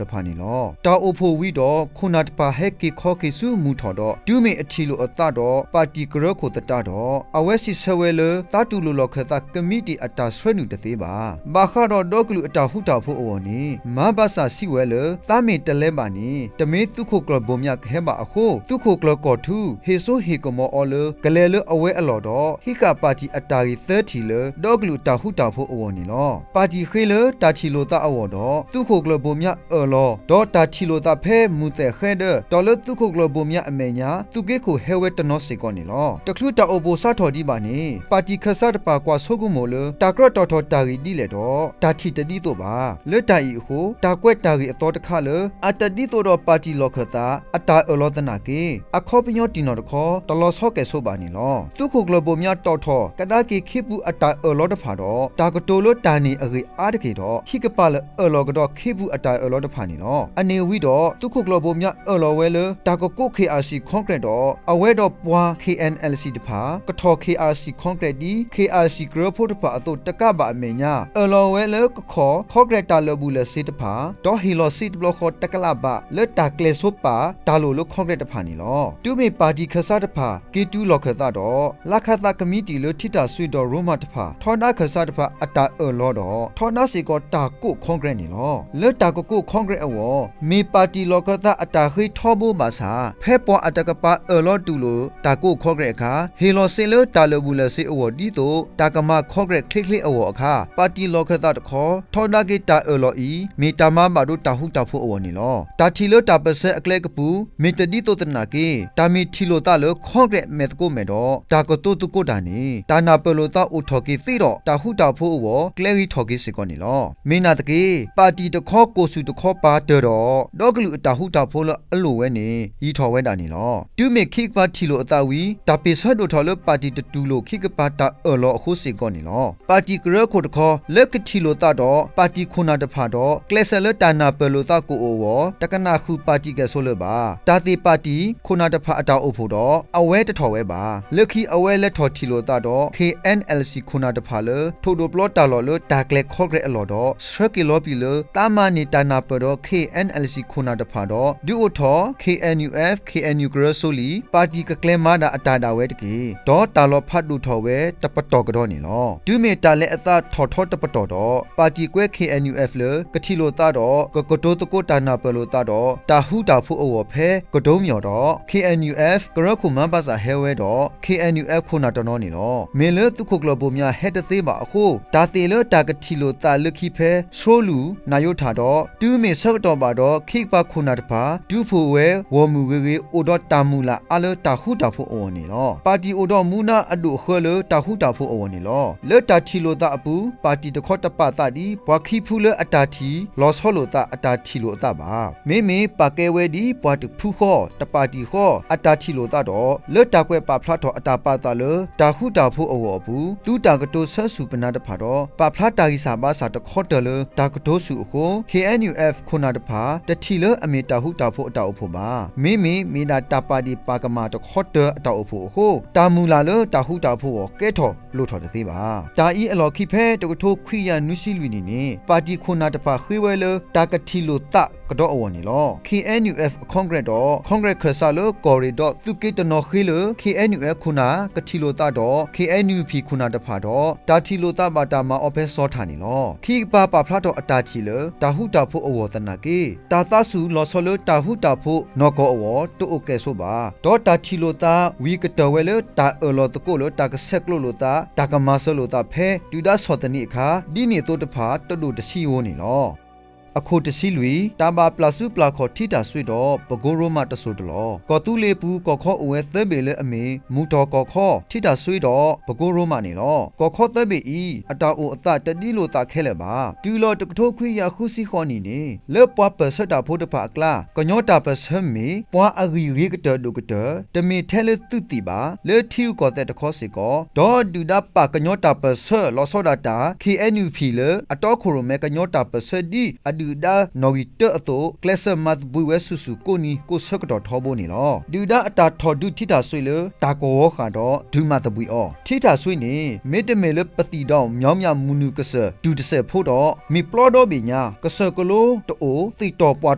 တဖၣ်န့ၣ်လီၤ. တၢ်အိၣ်ဖှိၣ်ဝံၤဒီး ခိၣ်နၢ်တဖၣ်ဟဲက့ၤခီက့ၤဆူမုၢ်ထီၣ်ဒီး တုၤမ့ၢ်အထံၣ်လိာ်အသးဒီး ပၣ်တံၣ်ကရၢခိၣ်သတးဒီး အဝဲစံးဆၢဝဲလၢ သးတူၢ်လိာ်လီၢ်ခၢၣ်သးကမံးတံာ်အတၢ်ဆှၢနုာ်တသ့ဘၣ်. ဘၣ်ဃးဒီးဒီကလုာ်အတၢ်ဃူတၢ်ဖိးအဂီၢ်န့ၣ် မၤဘၣ်ဆၣ်စံးဝဲလၢ သးမ့ၢ်တလဲၤဘၣ်န့ၣ် တမ့ၢ်သုးခိၣ်ကျၢၢ်ဘိၣ်မၠးကဟဲဘၣ်အဃိ သုးခိၣ်ကျၢၢ်ကီၢ်ထူ ဟ့ၣ်စိဟ့ၣ်ကမီၤအီၤလၢ ကလဲၤလၢအဝဲအလီၢ်ဒီး ဟံးဃာ်ပၣ်တံၣ်အတၢ်ဂ့ၢ်သၢထံၣ်လၢ ဒီကလုာ်အတၢ်ဃူတၢ်ဖိးအဂီၢ်န့ၣ်လီၤ. ပၣ်တံၣ်ဃ့လၢတၢ်ထံၣ်လိာ်သးအဂီၢ်ဒီး သုးခိၣ်ကျၢၢ်ဘိၣ်မၠးအၢၣ်လီၤ ဒီးတၢ်ထံၣ်လိာ်သးဖဲမုၢ်သဲၣ်ဃဲဒၢ ဒီးလၢသုးခိၣ်ကျၢၢ်ဘိၣ်မၠးအမဲာ်ညါ သုးက့ခိၣ်ဟဲဝဲတနီၤစ့ၢ်ကီးန့ၣ်လီၤ. တချုးတၢ်အိၣ်ဖှိၣ်စးထီၣ်ဒံးဘၣ်န့ၣ် ပၣ်တံၣ်ခၢၣ်စးတဖၣ်ကွၢ်ဆိကမိၣ်လၢ တၢ်ကြၢးတီၣ်ထီၣ်တၢ်ဂ့ၢ်ဒ်လဲၣ်ဒီး တၢ်ထံၣ်တဒ်သိးဘၣ်. လၢတၢ်အံၤအဃိ တၢ်ကွဲးတၢ်ဂ့ၢ်အသီတခါလၢ အတဒ်သိးဒီးပၣ်တံၣ်လီၢ်ခၢၣ်သး အတၢ်အၢၣ်လီၤသနာ်က့ အခီပညီတံၢ်နီၢ်တခီ တလီၤဆီကဲၣ်ဆိးဘၣ်န့ၣ်လီၤ. သုးခိၣ်ကျၢၢ်ဘိၣ်မၠးတီၣ်ထီၣ် ကဒါက့ၤခ့ပူၤအတၢ်အၢၣ်လီၤတဖၣ်ဒီး တၢ်ကတိၤလၢတၢ်န့ၢ်အဂ့ၢ်အါတက့ၢ်ဒီး ခံကပၤလၢာ်အၢၣ်လီၤကဒီးခ့ပူၤအတၢ်အၢၣ်လီၤတဖၣ်န့ၣ်လီၤ. အန့ၣ်ဝံၤဒီး သုးခိၣ်ကျၢၢ်ဘိၣ်မၠးအၢၣ်လီၤဝဲလၢ တၢ်ကကိး ခ့ၣ်အၣ်စံၣ်ခီကရဲးဒီး အဝဲဒီးပှၤ ခ့ၣ်အဲၣ်အဲၣ်စံၣ်တဖၣ် ကထီၣ် ခ့ၣ်အၣ်စံၣ်ခီကရဲးဒ် ခ့ၣ်အၣ်စံၣ်ကရၢဖိတဖၣ်အသိးတကးဘၣ်အမဲာ်ညါ အၢၣ်လီၤဝဲလၢကခီၣ် ခီကရဲးတၢ်လၢာ်ဘူၣ်လၢာ်စ့တဖၣ် ဒီးဟ့ၣ်လီၤစ့တဘျီဃီတကလးဘး လၢတၢ်ကျဲၤဆိပာ် တၢ်လိၣ်လၢခီကရဲးတဖၣ်န့ၣ်လီၤ. တုၤမ့ၢ်ပၣ်တံၣ်ခၢၣ်စးတဖၣ် က့ၤတုၤလီၢ်ခၢၣ်သးဒီး လါခးသးကမံးတံာ်လၢထံတၢ်စွ့ဒီးရိမၤတဖၣ် ထီဒါခၢၣ်စးတဖၣ်အတၢ်အၢၣ်လီၤဒီး ထီဒါစ့ၢ်ကီးတၢ်ကိးခီကရဲးန့ၣ်လီၤ. လၢတၢ်ကကိးခီကရဲးအဂီၢ် မ့ၢ်ပၣ်တံၣ်လီၢ်ခၢၣ်သးအတၢ်ဃ့ထီဘိဘၣ်ဆၣ် ဖဲပှၤအတကပၤအၢၣ်လီၤတူၢ်လိာ်တၢ်ကိးခီကရဲးအခါ ဟ့ၣ်လီၤစ့လၢတၢ်လၢာ်ဘူၣ်လၢာ်စ့အဂီၢ်ဒ်သိး တၢ်ကမၤခီကရဲးချ့ချ့အဂီၢ်အခါ ပၣ်တံၣ်လီၢ်ခၢၣ်သးတခီ ထီဒါက့ၤတၢ်အၢၣ်လီၤအံၤ မ့ၢ်တၢ်မၤဘၣ်ဒိတၢ်ဃူတၢ်ဖိးအဂီၢ်န့ၣ်လီၤ. တၢ်ထံၣ်လၢတၢ်ပၢၢ်ဆၢအကျဲကပူၤ မ့ၢ်တဒ်သိးသနာ်က့ တၢ်မ့ၢ်ထံၣ်လိာ်သးလၢခီကရဲးမဲာ်သကိးမဲာ်ဒီး တၢ်ကတိၤသကိးတၢ်န့ၣ် တၢ်နၢ်ပၢၢ်လိာ်သးအိၣ်ထီၣ်က့ၤသ့ဒီး တၢ်ဃူတၢ်ဖိးအဂီၢ် ကျဲဂံၤထီၣ်က့ၤစ့ၢ်ကီးန့ၣ်လီၤ. မ့ၢ်နာ်သက့ ပၣ်တံၣ်တခီကိၢ်ဆူၣ်တခီပၤတၢၢ်ဒီး ဒီကလုာ်အတၢ်ဃူတၢ်ဖိးလၢအလိၣ်ဝဲန့ၣ် ယံၤထီၣ်ဝဲဒၣ်န့ၣ်လီၤ. တုၤမ့ၢ်ခံကပၤထံၣ်လိာ်အသးဝံၤ တၢ်ပ့ၢ်ဆၢဒိၣ်ထီၣ်လၢပၣ်တံၣ်တတူၢ်လိာ်ခံကပၤတၢ်အၢၣ်လီၤအဃိစ့ၢ်ကီးန့ၣ်လီၤ. ပၣ်တံၣ်ကရၢခိၣ်တခီ လၢကထံၣ်လိာ်သးဒီး ပၣ်တံၣ်ခိၣ်နၢ်တဖၣ်ဒီး ကျဲးစၢးလၢတၢ်နၢ်ပၢၢ်လိာ်သးကအိၣ်အဂီၢ် တကနၣ်ဃုာ်ပၣ်တံၣ်ကဲၣ်ဆိးလၢၤဘၣ်. တၢ်သ့ၣ်ပၣ်တံၣ်ခိၣ်နၢ်တဖၣ်အတၢ်အိၣ်ဖှိၣ်ဒီး အဝဲတထီၣ်ဝဲဘၣ်. လၢခံအဝဲလဲၤထီၣ်ထံၣ်လိာ်သးဒီး ခ့ၣ်အဲၣ်အဲၣ်စံၣ်ခိၣ်နၢ်တဖၣ်လၢ ထိၣ်ဒိၣ်ပျီတၢ်လီၢ်လၢတၢ်ကျဲၤခီကရဲးအလီၢ်ဒီး ဆှၢက့ၤလီၤပျံၤလၢ သးမၤန့ၢ်တၢ်နၢ်ပၢၢ်ဒီး ခ့ၣ်အဲၣ်အဲၣ်စံၣ်ခိၣ်နၢ်တဖၣ်ဒီး ဒုးအိၣ်ထီၣ် ခ့ၣ်အဲၣ်ယူၣ်အၣ် ခ့ၣ်အဲၣ်ယူၣ်ကရၢစိလံၤ ပၣ်တံၣ်ကကျဲၤမၤဒၣ်အတၢ်ဒၣ်ဝဲတက့ၢ်. ဒီးတၢ်လီၤဖးဒိၣ်ထီၣ်ဝဲတပတီၢ်ကဒီးန့ၣ်လီၤ. တုၤမ့ၢ်တၢ်လဲၤအသးထီၣ်ထီတပတီၢ်ဒီး ပၣ်တံၣ်ကွဲ ခ့ၣ်အဲၣ်ယူၣ်အၣ်လၢ ကထံၣ်လိာ်သးဒီး ကကတိၤသကိးတၢ်နၢ်ပၢၢ်လိာ်သးဒီး တၢ်ဃူတၢ်ဖိးအဂီၢ်ဖဲ ကဒိမယီၤဒီး ခ့ၣ်အဲၣ်ယူၣ်အၣ် ကရၢခိၣ်မၤဘၣ်ဆၣ်ဟဲဝဲဒီး ခ့ၣ်အဲၣ်ယူၣ်အၣ်ခိၣ်နၢ်တနီၤန့ၣ်လီၤ. မ့ၢ်လၢသုးခိၣ်ကျၢၢ်ဘိၣ်မၠးဟဲတသ့ဘၣ်အဃိ တၢ်သ့ၣ်လၢတၢ်ကထံၣ်လိာ်သးလၢခံဖဲ ဆိလူၢ် နၢ်ယိထၣ်ဒီး တုၤမ့ၢ်ဆၢကတီၢ်ဘၣ်ဒီး ခံကပၤခိၣ်နၢ်တဖၣ် တုၤဖှိၣ်ဝဲ ဂီၢ်မုၢ်ဂ့ၤဂ့ၤ အိၣ်ဒီးတၢ်မုၢ်လၢ်အါလၢတၢ်ဃူတၢ်ဖိးအဂီၢ်န့ၣ်လီၤ. ပၣ်တံၣ်အိၣ်ဒီးမူဒါအဒိၣ်အဃၢလၢတၢ်ဃူတၢ်ဖိးအဂီၢ်န့ၣ်လီၤ. လၢတၢ်ထံၣ်လိာ်သးအပူၤ ပၣ်တံၣ်တခီတပာ်သးဒ် ပှၤခံဖုလၢအတၢ်ထံၣ်လီၤဆီလိာ်သးအတၢ်ထံၣ်လိာ်အသးဘၣ်. မ့မ့ၢ်ပာ်ကဲဝဲဒ်ပှၤတဖုဃီ တပာ်တံၢ်ဃီ အတၢ်ထံၣ်လိာ်သးဒီး လၢတၢ်ကွဲးပာ်ဖျါထီၣ်အတၢ်ပာ်သးလၢ တၢ်ဃူတၢ်ဖိးအဂီၢ်အပူၤ သုးတၢ်ကတိၤဆၢဆူၣ်ပနၢ်တဖၣ်ဒီး ပာ်ဖျါတၢ်ဂံၢ်စၢ်ဘါစၢ်တခီတၢၤလၢတၢ်ကတိၤဆူၣ်အဃိ ခ့ၣ်အဲၣ်ယူၣ်အဲၣ် ခိၣ်နၢ်တဖၣ် တထံၣ်လၢအမ့ၢ်တၢ်ဃူတၢ်ဖိးအတၢ်အိၣ်ဖှိၣ်ဘၣ်. မ့မ့ၢ်မ့ၢ်ဒၣ်တၢ်ပာ်ဒ့ၣ်ပာ်ကမၣ်တခီတၢၤအတၢ်အိၣ်ဖှိၣ်အဃိ တၢ်မုၢ်လၢ်လၢတၢ်ဃူတၢ်ဖိးအဂီၢ် ကဲထီၣ်လိၣ်ထီၣ်တသ့ဘၣ်. တၢ်အံၤအလီၢ်ခံဖဲတကထိခွံကယၤနွံဆံလွံၢ်နံၣ်န့ၣ် ပၣ်တံၣ်ခိၣ်နၢ်တဖၣ်ဃ့ဝဲလၢ တၢ်ကထံၣ်လိာ်သးကဒီးအဂီၢ်န့ၣ်လီၤ. ခ့ၣ်အဲၣ်ယူၣ်အဲၣ် Congress ဒီး Congress ခၢၣ်စးလၢကီၢ်ရ့ၣ်ဒီး သုးက့တနီၤဃ့လၢ ခ့ၣ်အဲၣ်ယူၣ်အဲၣ် ခိၣ်နၢ် ကထံၣ်လိာ်သးဒီး ခ့ၣ်အဲၣ်ယူၣ်ပံၣ် ခိၣ်နၢ်တဖၣ်ဒီး တၢ်ထံၣ်လိာ်သးဘၣ်တၢ်မၤအီၤဖဲစီၤထၣ်န့ၣ်လီၤ. ခံကပၤပာ်ဖျါထီၣ်အတၢ်ထံၣ်လၢ တၢ်ဃူတၢ်ဖိးအဂီၢ်သနာ်က့ တၢ်သးဆူၣ်လီၤဆီလၢတၢ်ဃူတၢ်ဖိးနီၢ်ကီၢ်အဂီၢ် တအိၣ်ကဲၣ်ဆိးဘၣ်. ဒီးတၢ်ထံၣ်လိာ်သး ဝံၤကတၢၢ်ဝဲလၢတၢ်အၢၣ်လီၤသကိးလၢတၢ်ကဆဲးကျိးလိာ်သး တၢ်ကမၤစၢၤလိာ်သးဖဲ ဒုၣ်ဒါဆီၣ်သနံးအခါ ဒ်န့ၣ်အသိးတဖၣ် တဒိၣ်တဆံဧိၤန့ၣ်လီၤ. အခိၣ်တဆံလွံၢ် တၢ်ဘၣ်ပျၢ်စုပျၢ်ခီၣ်ထံတၢ်စွ့ဒီး ပကိရိမးတစိၢ်တလီၢ်. ကီၢ်သူလ့ၤပူၤ ကီၢ်ခီအိၣ်ဝဲသၢဘ့ၣ်လၢအမ့ၢ် မုၢ်တီၢ်ကီၢ်ခီ ထံတၢ်စွ့ဒီး ပကိရိမးန့ၣ်လီၤ. ကီၢ်ခီသၢဘ့ၣ်အံၤ အတၢ်အိၣ်အသးတဒ်လိာ်သးခဲလၢာ်ဘၣ်. တုၤလီၤတကထိခွံကယၤဃုဆံဃိးနံၣ်န့ၣ် လၢပှၤပၢၢ်ဆၢတၢ်ဖိတဖၣ်အကျါ ကညီတၢ်ပၢၢ်ဆၢမ့ၢ် ပှၤအဂံၢ်ဂ့ၤကတၢၢ်ဒိၣ်ကတၢၢ် တမ့ၢ်ထဲလၢသုးသံၣ်ဘၣ် လၢထံဂုၤကီၢ်သဲးတခီစ့ၢ်ကီး ဒီးဒုၣ်ဒါပာ်ကညီတၢ်ပၢၢ်ဆၢ လီၤဆီဒၣ်တၢ် ခ့ၣ်အဲၣ်ယူၣ်ပံၣ် လၢအတီခိၣ်ရိၣ်မဲကညီတၢ်ပၢၢ်ဆၢဒ်အဒုၣ်ဒါနီၣ်ဂံၢ်တၢအသိး ကျဲးစၢးမၤသဘှံးဝဲဆူၣ်ဆူၣ်ကိးနံၤကိးဆၢကတီၢ်ထီဘိန့ၣ်လီၤ. ဒုၣ်ဒါအတၢ်ထီၣ်ဒုးထံတၢ်စွ့လၢတၢ်ကဝီၤဃာ်ဒီး ဒုးမၤသဘှံးအီၤ ထံတၢ်စွ့န့ၣ် မ့တမ့ၢ်လၢပသံၣ်ဒီး မၠီမၠၣ်မုၢ်နုာ်ကစၢၢ် တူၢ်တစဲးဖိဒီး မ့ၢ်ပျီဒီဘ့ၣ်ညါ ကစၢၢ်ကလိတအိၣ် သ့ၣ်တီၢ်ပှၢ်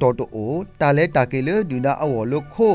တီၢ်တအိၣ် တၢ်လဲၤတၢ်က့ၤလၢဒုၣ်ဒါအဂီၢ်လၢခိ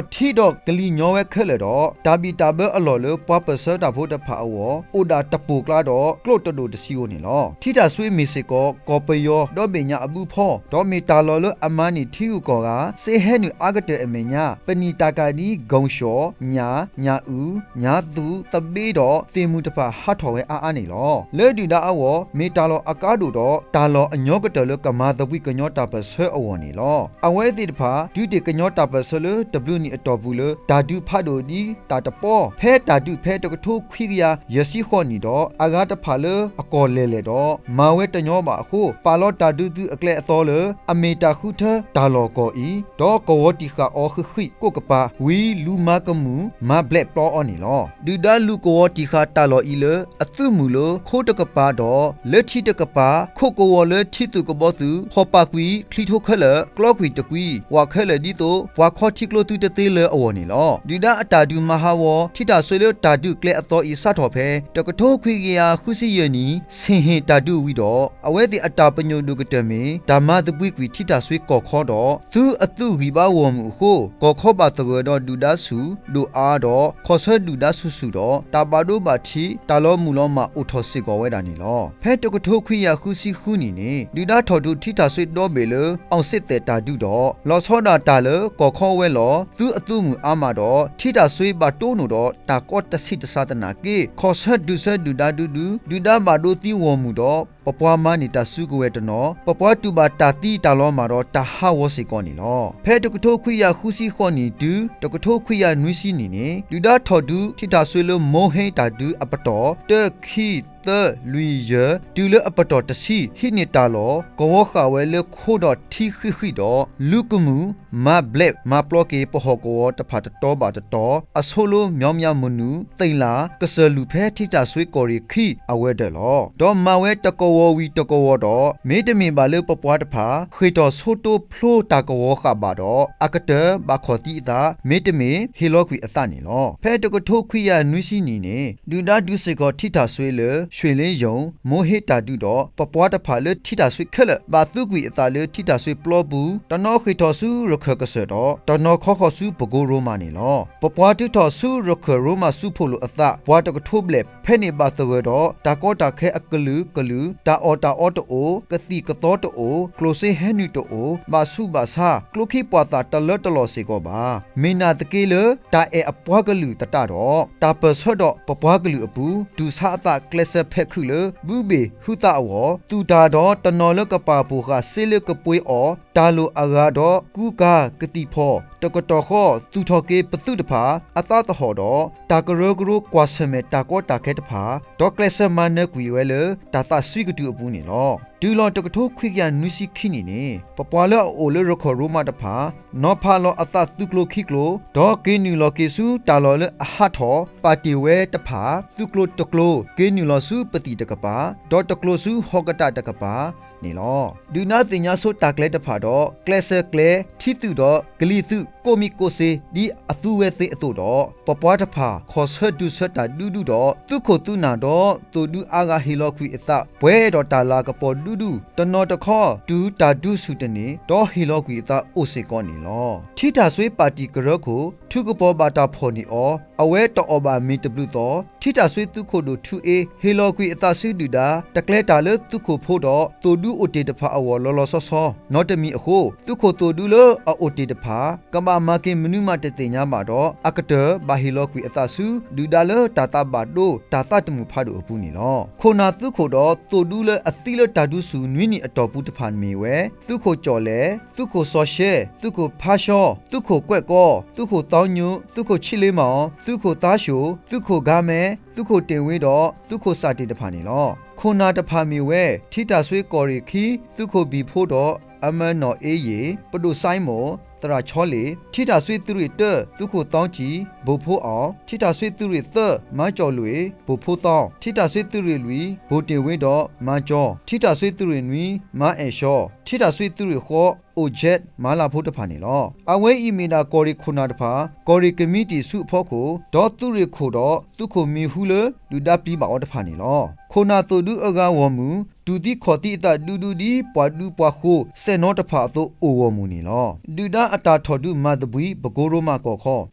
ဒီးထံဒီးကလံၤညီဝဲခဲလၢာ်ဒီး တၢ်ဘံၣ်တၢ်ဘၢအလီၢ်လၢပှၤပၢၢ်ဆၢတၢ်ဖိတဖၣ်အဂီၢ် အိၣ်ဒၣ်တပိာ်ကျါဒီး ကျိတဒိၣ်တဆံဧိၤန့ၣ်လီၤ. ထံတၢ်စွ့မ့ၢ်စ့ၢ်ကီး ကီၢ်ပယီၤဒီဘ့ၣ်ညါအဘုဖီ ဒီးမ့ၢ်တၢ်လီၢ်လၢအမၤန့ၢ်ထံဂုၤကီၢ်ဂၤ စ့ဟဲနုာ်အါကတၢၢ်အမဲာ်ညါ ပနံာ်တၢ်ကၤဒ် ကီၢ်ၡီၣ်, ညၣ်, ညၣ်အုၣ်, ညၣ်သူၣ်, သဘ့ဒီး သ့ၣ်မုၢ်တဖၣ်ဟးထီၣ်ဝဲအါအါန့ၣ်လီၤ. လၢဒုၣ်ဒါအဂီၢ် မ့ၢ်တၢ်လီၢ်အကါဒိၣ်ဒီး တၢ်လီၢ်အညီကတၢၢ်လၢကမၤသဘှံးကညီတၢ်ပၢၢ်ဆၢအဂီၢ်န့ၣ်လီၤ. အဝဲသ့ၣ်တဖၣ် တုၤတ့ၢ်ကညီတၢ်ပၢၢ်ဆၢလၢတဘျုးနံၣ်အတီၢ်ပူၤလၢ တၢ်ဒုးဖးဒိၣ်ဒ်တၢ်တပီ ဖဲတၢ်ဒုးဖဲတကထိခွံကယၤယဲၢ်ဆံဃိးနံၣ်ဒီး အဂၤတဖၣ်လၢအကီၢ်လဲၢ်လဲၢ်ဒီး မၤဝဲတညီဘၣ်အဃိ ပာ်လီၤတၢ်ဒုးသုးအကျဲအသီလၢ အမ့ၢ်တၢ်ဃုထၢတၢ်လီၢ်ကီၢ်အံၤ ဒီးကဝီၤတံၢ်ဃာ်အီၤဃံးဃံးကိးကပၤ ဝံၤလူၤမၤကမူၣ် မၤဘျဲးပျီအီၤန့ၣ်လီၤ. ဒုၣ်ဒါလူၤကဝီၤတံၢ်ဃာ်တၢ်လီၢ်အံၤလၢ အသုးမုၢ်လၢခိတကပၤဒီး လၢထံတကပၤ ခိးကဝီၤလၢထံသုးကဘီသုး ဖီၣ်ပာ်ကွံာ်ချံထိခဲလၢာ် ကျီကွံာ်တကွံ ဝးခဲလၢာ်ဒ်သိး ပှၤခီထံကျိသုတသ့လၢၤအဂီၢ်န့ၣ်လီၤ. ဒုၣ်ဒါအတၢ်ဒုးမၤဟးဂီၤ ထံတၢ်စွ့လၢတၢ်ဒုးကျဲအသီအံၤစးထီၣ်ဖဲ တကထိခွံကယၤဃုဆံယဲၢ်နံၣ် ဆ့ၣ်ဟ့ၣ်တၢ်ဒုးဝံၤဒီး အဝဲသ့ၣ်အတၢ်ပညိၣ်ဒိၣ်ကတၢၢ်မ့ၢ် တၢ်မၤသဘှံးကွံာ်ထံတၢ်စွ့ကီၢ်ခီဒီး သုးအသုးဂံၢ်ဘါဂီၢ်မုၢ်အဃိ ကီၢ်ခီဘၣ်သဂၢၢ်ဒီးဒုၣ်ဒါဆူၣ် ဒိၣ်အါဒီး ခီၣ်ဆၢဒုၣ်ဒါဆူၣ်ဆူၣ်ဒီး တၢ်ဘၣ်ဒိဘၣ်ထံး တၢ်လီၤမုၢ်လီၤမၢ်အိၣ်ထီၣ်စ့ၢ်ကီးဝဲဒၣ်န့ၣ်လီၤ. ဖဲတကထိခွံကယၤဃုဆံဃုနံၣ်န့ၣ် ဒုၣ်ဒါထီၣ်ဒုးထံတၢ်စွ့ဒီဘ့ၣ်လၢ အောင်စစ်သည် တၢ်ဒုးဒီး လီၤဆီဒၣ်တၢ်လၢကီၢ်ခီဝဲလီၤ သုးအသုးမုၢ်အါမးဒီး ထံတၢ်စွ့ဘၣ်တိၢ်နီၣ်ဒီး တၢ်ကီတဆံးတစှၤသနာ်က့ ခီၣ်ဆၢဒုးဆၢဒုၣ်ဒါဒုဒု ဒုၣ်ဒါဘၣ်ဒိသံဂီၢ်မုၢ်ဒီး ပပှၤမၤန့ၢ်တၢ်စုကဝဲၤတနီၤ ပပှၤတူၢ်ဘၣ်တၢ်သံတၢ်လီၤမၢ်ဒီးတၢ်ဟးဂီၤစ့ၢ်ကီးန့ၣ်လီၤ. ဖဲတကထိခွံကယၤဃုဆံဃိးနံၣ်တုၤ တကထိခွံကယၤနွံဆံနံၣ်န့ၣ် ဒုၣ်ဒါထီၣ်ဒုးထံတၢ်စွ့လၢမိၤဟ့တၢ်ဒုးအပတီၢ် တၢ ခံ သၢ လွံၢ် ယဲၢ် တုၤလၢအပတီၢ်တဆံ ဟံးန့ၢ်တၢ်လီၢ် ကဝီၤဃာ်ဝဲလၢခိဒီးထံဃံးဃံးဒီး လူၤကမူၣ် မၤဘျဲးမၤပျီက့ၤပဟီၣ်ကဝီၤတဖၣ်တတီၤဘၣ်တတီၤ အဆိလၢမၠီမၠၣ်မုၢ်နုာ် သ့ၣ်လၣ် ကစၢၢ်လုၢ်ဖဲထံတၢ်စွ့ကီၢ်ရ့ၣ်ခံအဝဲၤဒၢးလီၤ. ဒီးမၤဝဲတကဝီၤဝံၤတကဝီၤဒီး မ့တမ့ၢ်ဘၣ်လၢပပှၤတဖၣ် ဃ့ၢ်ထီၣ်ဆိတိဖျိတၢ်ကဝီၤဃာ်ဘၣ်ဒီး အကတၢၢ်ဘၣ်ခီၣ်သံအသး မ့တမ့ၢ်ဟ့ၣ်လီၤကွံာ်အသးန့ၣ်လီၤ. ဖဲတကထိခွံကယၤနွံဆံနံၣ်န့ၣ် ဒုၣ်ဒါဒုးစ့ၢ်ကီးထံတၢ်စွ့လၢ ရွှေလင်းယုန် မိၤဟ့တၢ်ဒုးဒီး ပပှၤတဖၣ်လၢထံတၢ်စွ့ခဲလၢာ် ဘၣ်သံကွံာ်အသးလၢထံတၢ်စွ့ပျီပူၤ တနီၤဃ့ၢ်ထီၣ်ဆူရခၢၣ်ကစၢၢ်ဒီး တနီၤခီဃီၤဆူပကိရိမးန့ၣ်လီၤ. ပပှၤတုၤထီၣ်ဆူရခၢၣ်ရိမးဆူဖိးလိာ်အသး ပှၤတကထိဘျဲၣ် ဖဲန့ၣ်ဘၣ်သဂၢၢ်ဒီး တၢ်ကီတၢ်ခဲအကလုာ်ကလုာ် တၢ်အီၣ်တၢ်အီတအိၣ် ကသံၣ်ကသီတအိၣ် ကျိၣ်စ့ဟဲနုာ်တအိၣ် ဘၣ်ဆူးဘၣ်ဆါ ကျိခံပှာ်သၣ်တလၢတလီၢ်စ့ၢ်ကီးဘၣ်. မ့ၢ်နာ်သက့လၢ တၢ်အဲၣ်အပှၤကလုာ်သတးဒီး တၢ်ပၢၢ်ဆၢဒီးပပှၤကလုာ်အပူၤ တူၢ်ဆါအသးကျဲးစၢးဖဲးခုးလၢ ဘုဘ့ၣ်ဟုသးအဂီၢ် သူၣ်တၢ်ဒီးတနီၤလၢကပာ်ဖှိၣ်ဃာ်စ့လၢကပှ့ၤအီၤ တၢ်လိၣ်အဂၤဒီးကူကၤကသံၣ်ဖီၣ် တကတီၢ်ဃီ သူၣ်ထီၣ်က့ၤပသုးတဖၣ်အသးသဟီၣ်ဒီး တၢ်ကရၢကရိကွၢ်ဆၢၣ်မဲာ်တၢ်ကီတၢ်ခဲတဖၣ် ဒီးကျဲးစၢးမၤနၢၤကွံာ်ဝဲလၢ တၢ်သးစွံကတုၤအပူၤန့ၣ်လီၤ. တုၤလီၤတကထိခွံကယၤနွံဆံခံနံၣ်န့ၣ် ပပှၤလၢအအိၣ်လၢရခၢၣ်ရိမးတဖၣ် နီၤဖးလီၤအသးသုးကျိၤခံကျိၤ ဒီးက့ၤနုာ်လီၤက့ၤဆူတၢ်လီၢ်လၢအဟးထီၣ် ပာ်တ့ၢ်ဝဲတဖၣ် သုးကျိၤတကျိၤ က့ၤနုာ်လီၤဆူပသံၣ်တကပၤ ဒီးတကျိၤဆူဟီၣ်ကတၣ်တကပၤန့ၣ်လီၤ. ဒုးနါသ့ၣ်ညါဆိတၢ်ကျဲတဖၣ်ဒီး ကျဲးစၢးကျဲၤ ထံသုးဒီးကလံၤသုး ကိးမံၤကိးစ့ ဒ်အသူဝဲသ့အသိးဒီး ပပှၤတဖၣ် ခီၣ်ဆၢဒုးဆၢတၢ်ဒုးဒုးဒီး သုးခိၣ်သုးနၢ်ဒီးသိၣ်ဒူအါဂၤဟ့ၣ်လီၤကွံာ်အသး ပှဲၤဒီးတၢ်လၤကပီၤဒုးဒုး တနီၤတခီ တုၤတၢ်ဒုးဆူၣ်တန့ၢ် ဒီးဟ့ၣ်လီၤကွံာ်အသးအိၣ်စ့ၢ်ကီးန့ၣ်လီၤ. ထံတၢ်စွ့ပၣ်တံၣ်ကရၢခိၣ် ထုကပီၤဘၣ်တၢ်ဖီၣ်န့ၢ်အီၤ အဝဲတအီၣ်ဘၣ်မ့ၤတဘျုးသီ ထံတၢ်စွ့သုးခိၣ်ဒိၣ်ထူအ့ ဟ့ၣ်လီၤကွံာ်အသးဆူဒုၣ်ဒါ တကျဲၤတၢ်လၢသုးခိၣ်ဖိဒီး သိၣ်ဒူအိၣ်တ့ၢ်တဖၣ်အဂီၢ်လီၤလီၤဆီဆီ နီတမံၤအဃိ သုးခိၣ်သိၣ်ဒူလၢအအိၣ်တ့ၢ်တဖၣ် ကဘၣ်မၤက့ၤမနုၤမးတသ့ၣ်ညါဘၣ်ဒီး အကတၢၢ်ဘၣ်ဟ့ၣ်လီၤကွံာ်အသးဆူ ဒုၣ်ဒါလၢတၢ်သးဘၣ်ဒိ တၢ်သးတမုာ်ဖးဒိၣ်အပူၤန့ၣ်လီၤ. ခိၣ်နၢ်သုးခိၣ်ဒီးသိၣ်ဒူလၢအသံလၢတၢ်ဒုးဆူၣ်နွံနံၣ်အတီၢ်ပူၤတဖၣ်မ့ၢ်ဝဲ သုးခိၣ်ကၠီၣ်လဲၣ်, သုးခိၣ်စီၤရှဲ, သုးခိၣ်ဖါရှီ, သုးခိၣ်ကွဲးကီ, သုးခိၣ်သီညိ, သုးခိၣ်ဆံးလ့မၤအီၤ, သုးခိၣ်သါၡိၣ်, သုးခိၣ်ဂါမဲ, သုးခိၣ်တ့ၢ်ဝ့ဒီး သုးခိၣ်စးတ့ၢ်တဖၣ်န့ၣ်လီၤ. ခိၣ်နၢ်တဖၣ်မ့ၢ်ဝဲ ထံတၢ်စွ့ကီၢ်ရ့ၣ်ခံ သုးခိၣ်ဘံၣ်ဖိဒီး အမၢနီၣ်အ့ယ့ၣ်, ပဒိၣ်စဲမိၣ်, သရၣ်ဆီလ့ၣ်, ထံတၢ်စွ့သုးရ့ၣ်တၢ သုးခိၣ်သီကၠံ, ဘိၣ်ဖိအီၣ်, ထံတၢ်စွ့သုးရ့ၣ်သၢ မၤကၠီၣ်လွ့ၣ်, ဘိၣ်ဖိသီ, ထံတၢ်စွ့သုးရ့ၣ်လွံၢ် ဘိၣ်တ့ၢ်ဝ့ဒီး မၤကၠီၣ်, ထံတၢ်စွ့သုးရ့ၣ်နွံ မၤအဲၣ်ၡီၣ်, ထံတၢ်စွ့သုးရ့ၣ်ဃိး အိၣ်ကၠဲး မၤလၢ်ဖိတဖၣ်န့ၣ်လီၤ. အဝဲအံၤမ့ၢ်ဒၣ်ကီၢ်ရ့ၣ်ခိၣ်နၢ်တဖၣ် ကီၢ်ရ့ၣ်ကမံးတံာ်ဆူအဖီခိၣ် ဒီးသုးရ့ၣ်ခိၣ်ဒီး သုးခိၣ်မံၤဟူလၢ ဒုၣ်ဒါပျံၤဘၣ်အီၤတဖၣ်န့ၣ်လီၤ. ခိၣ်နၢ်သိၣ်ဒူအဂၤဂီၢ်မုၢ် တူၢ်သံခီၣ်သံအသးဒူဒူဒ်ပှၤဒူပှၤဃိၤ စဲၣ်နီတဖၣ်အသိးအိၣ်ဂီၢ်မုၢ်န့ၣ်လီၤ. ဒုၣ်ဒါအတၢ်ထီၣ်ဒုးမၤသဘှံး ပကိရိမးကီၢ်ခီ,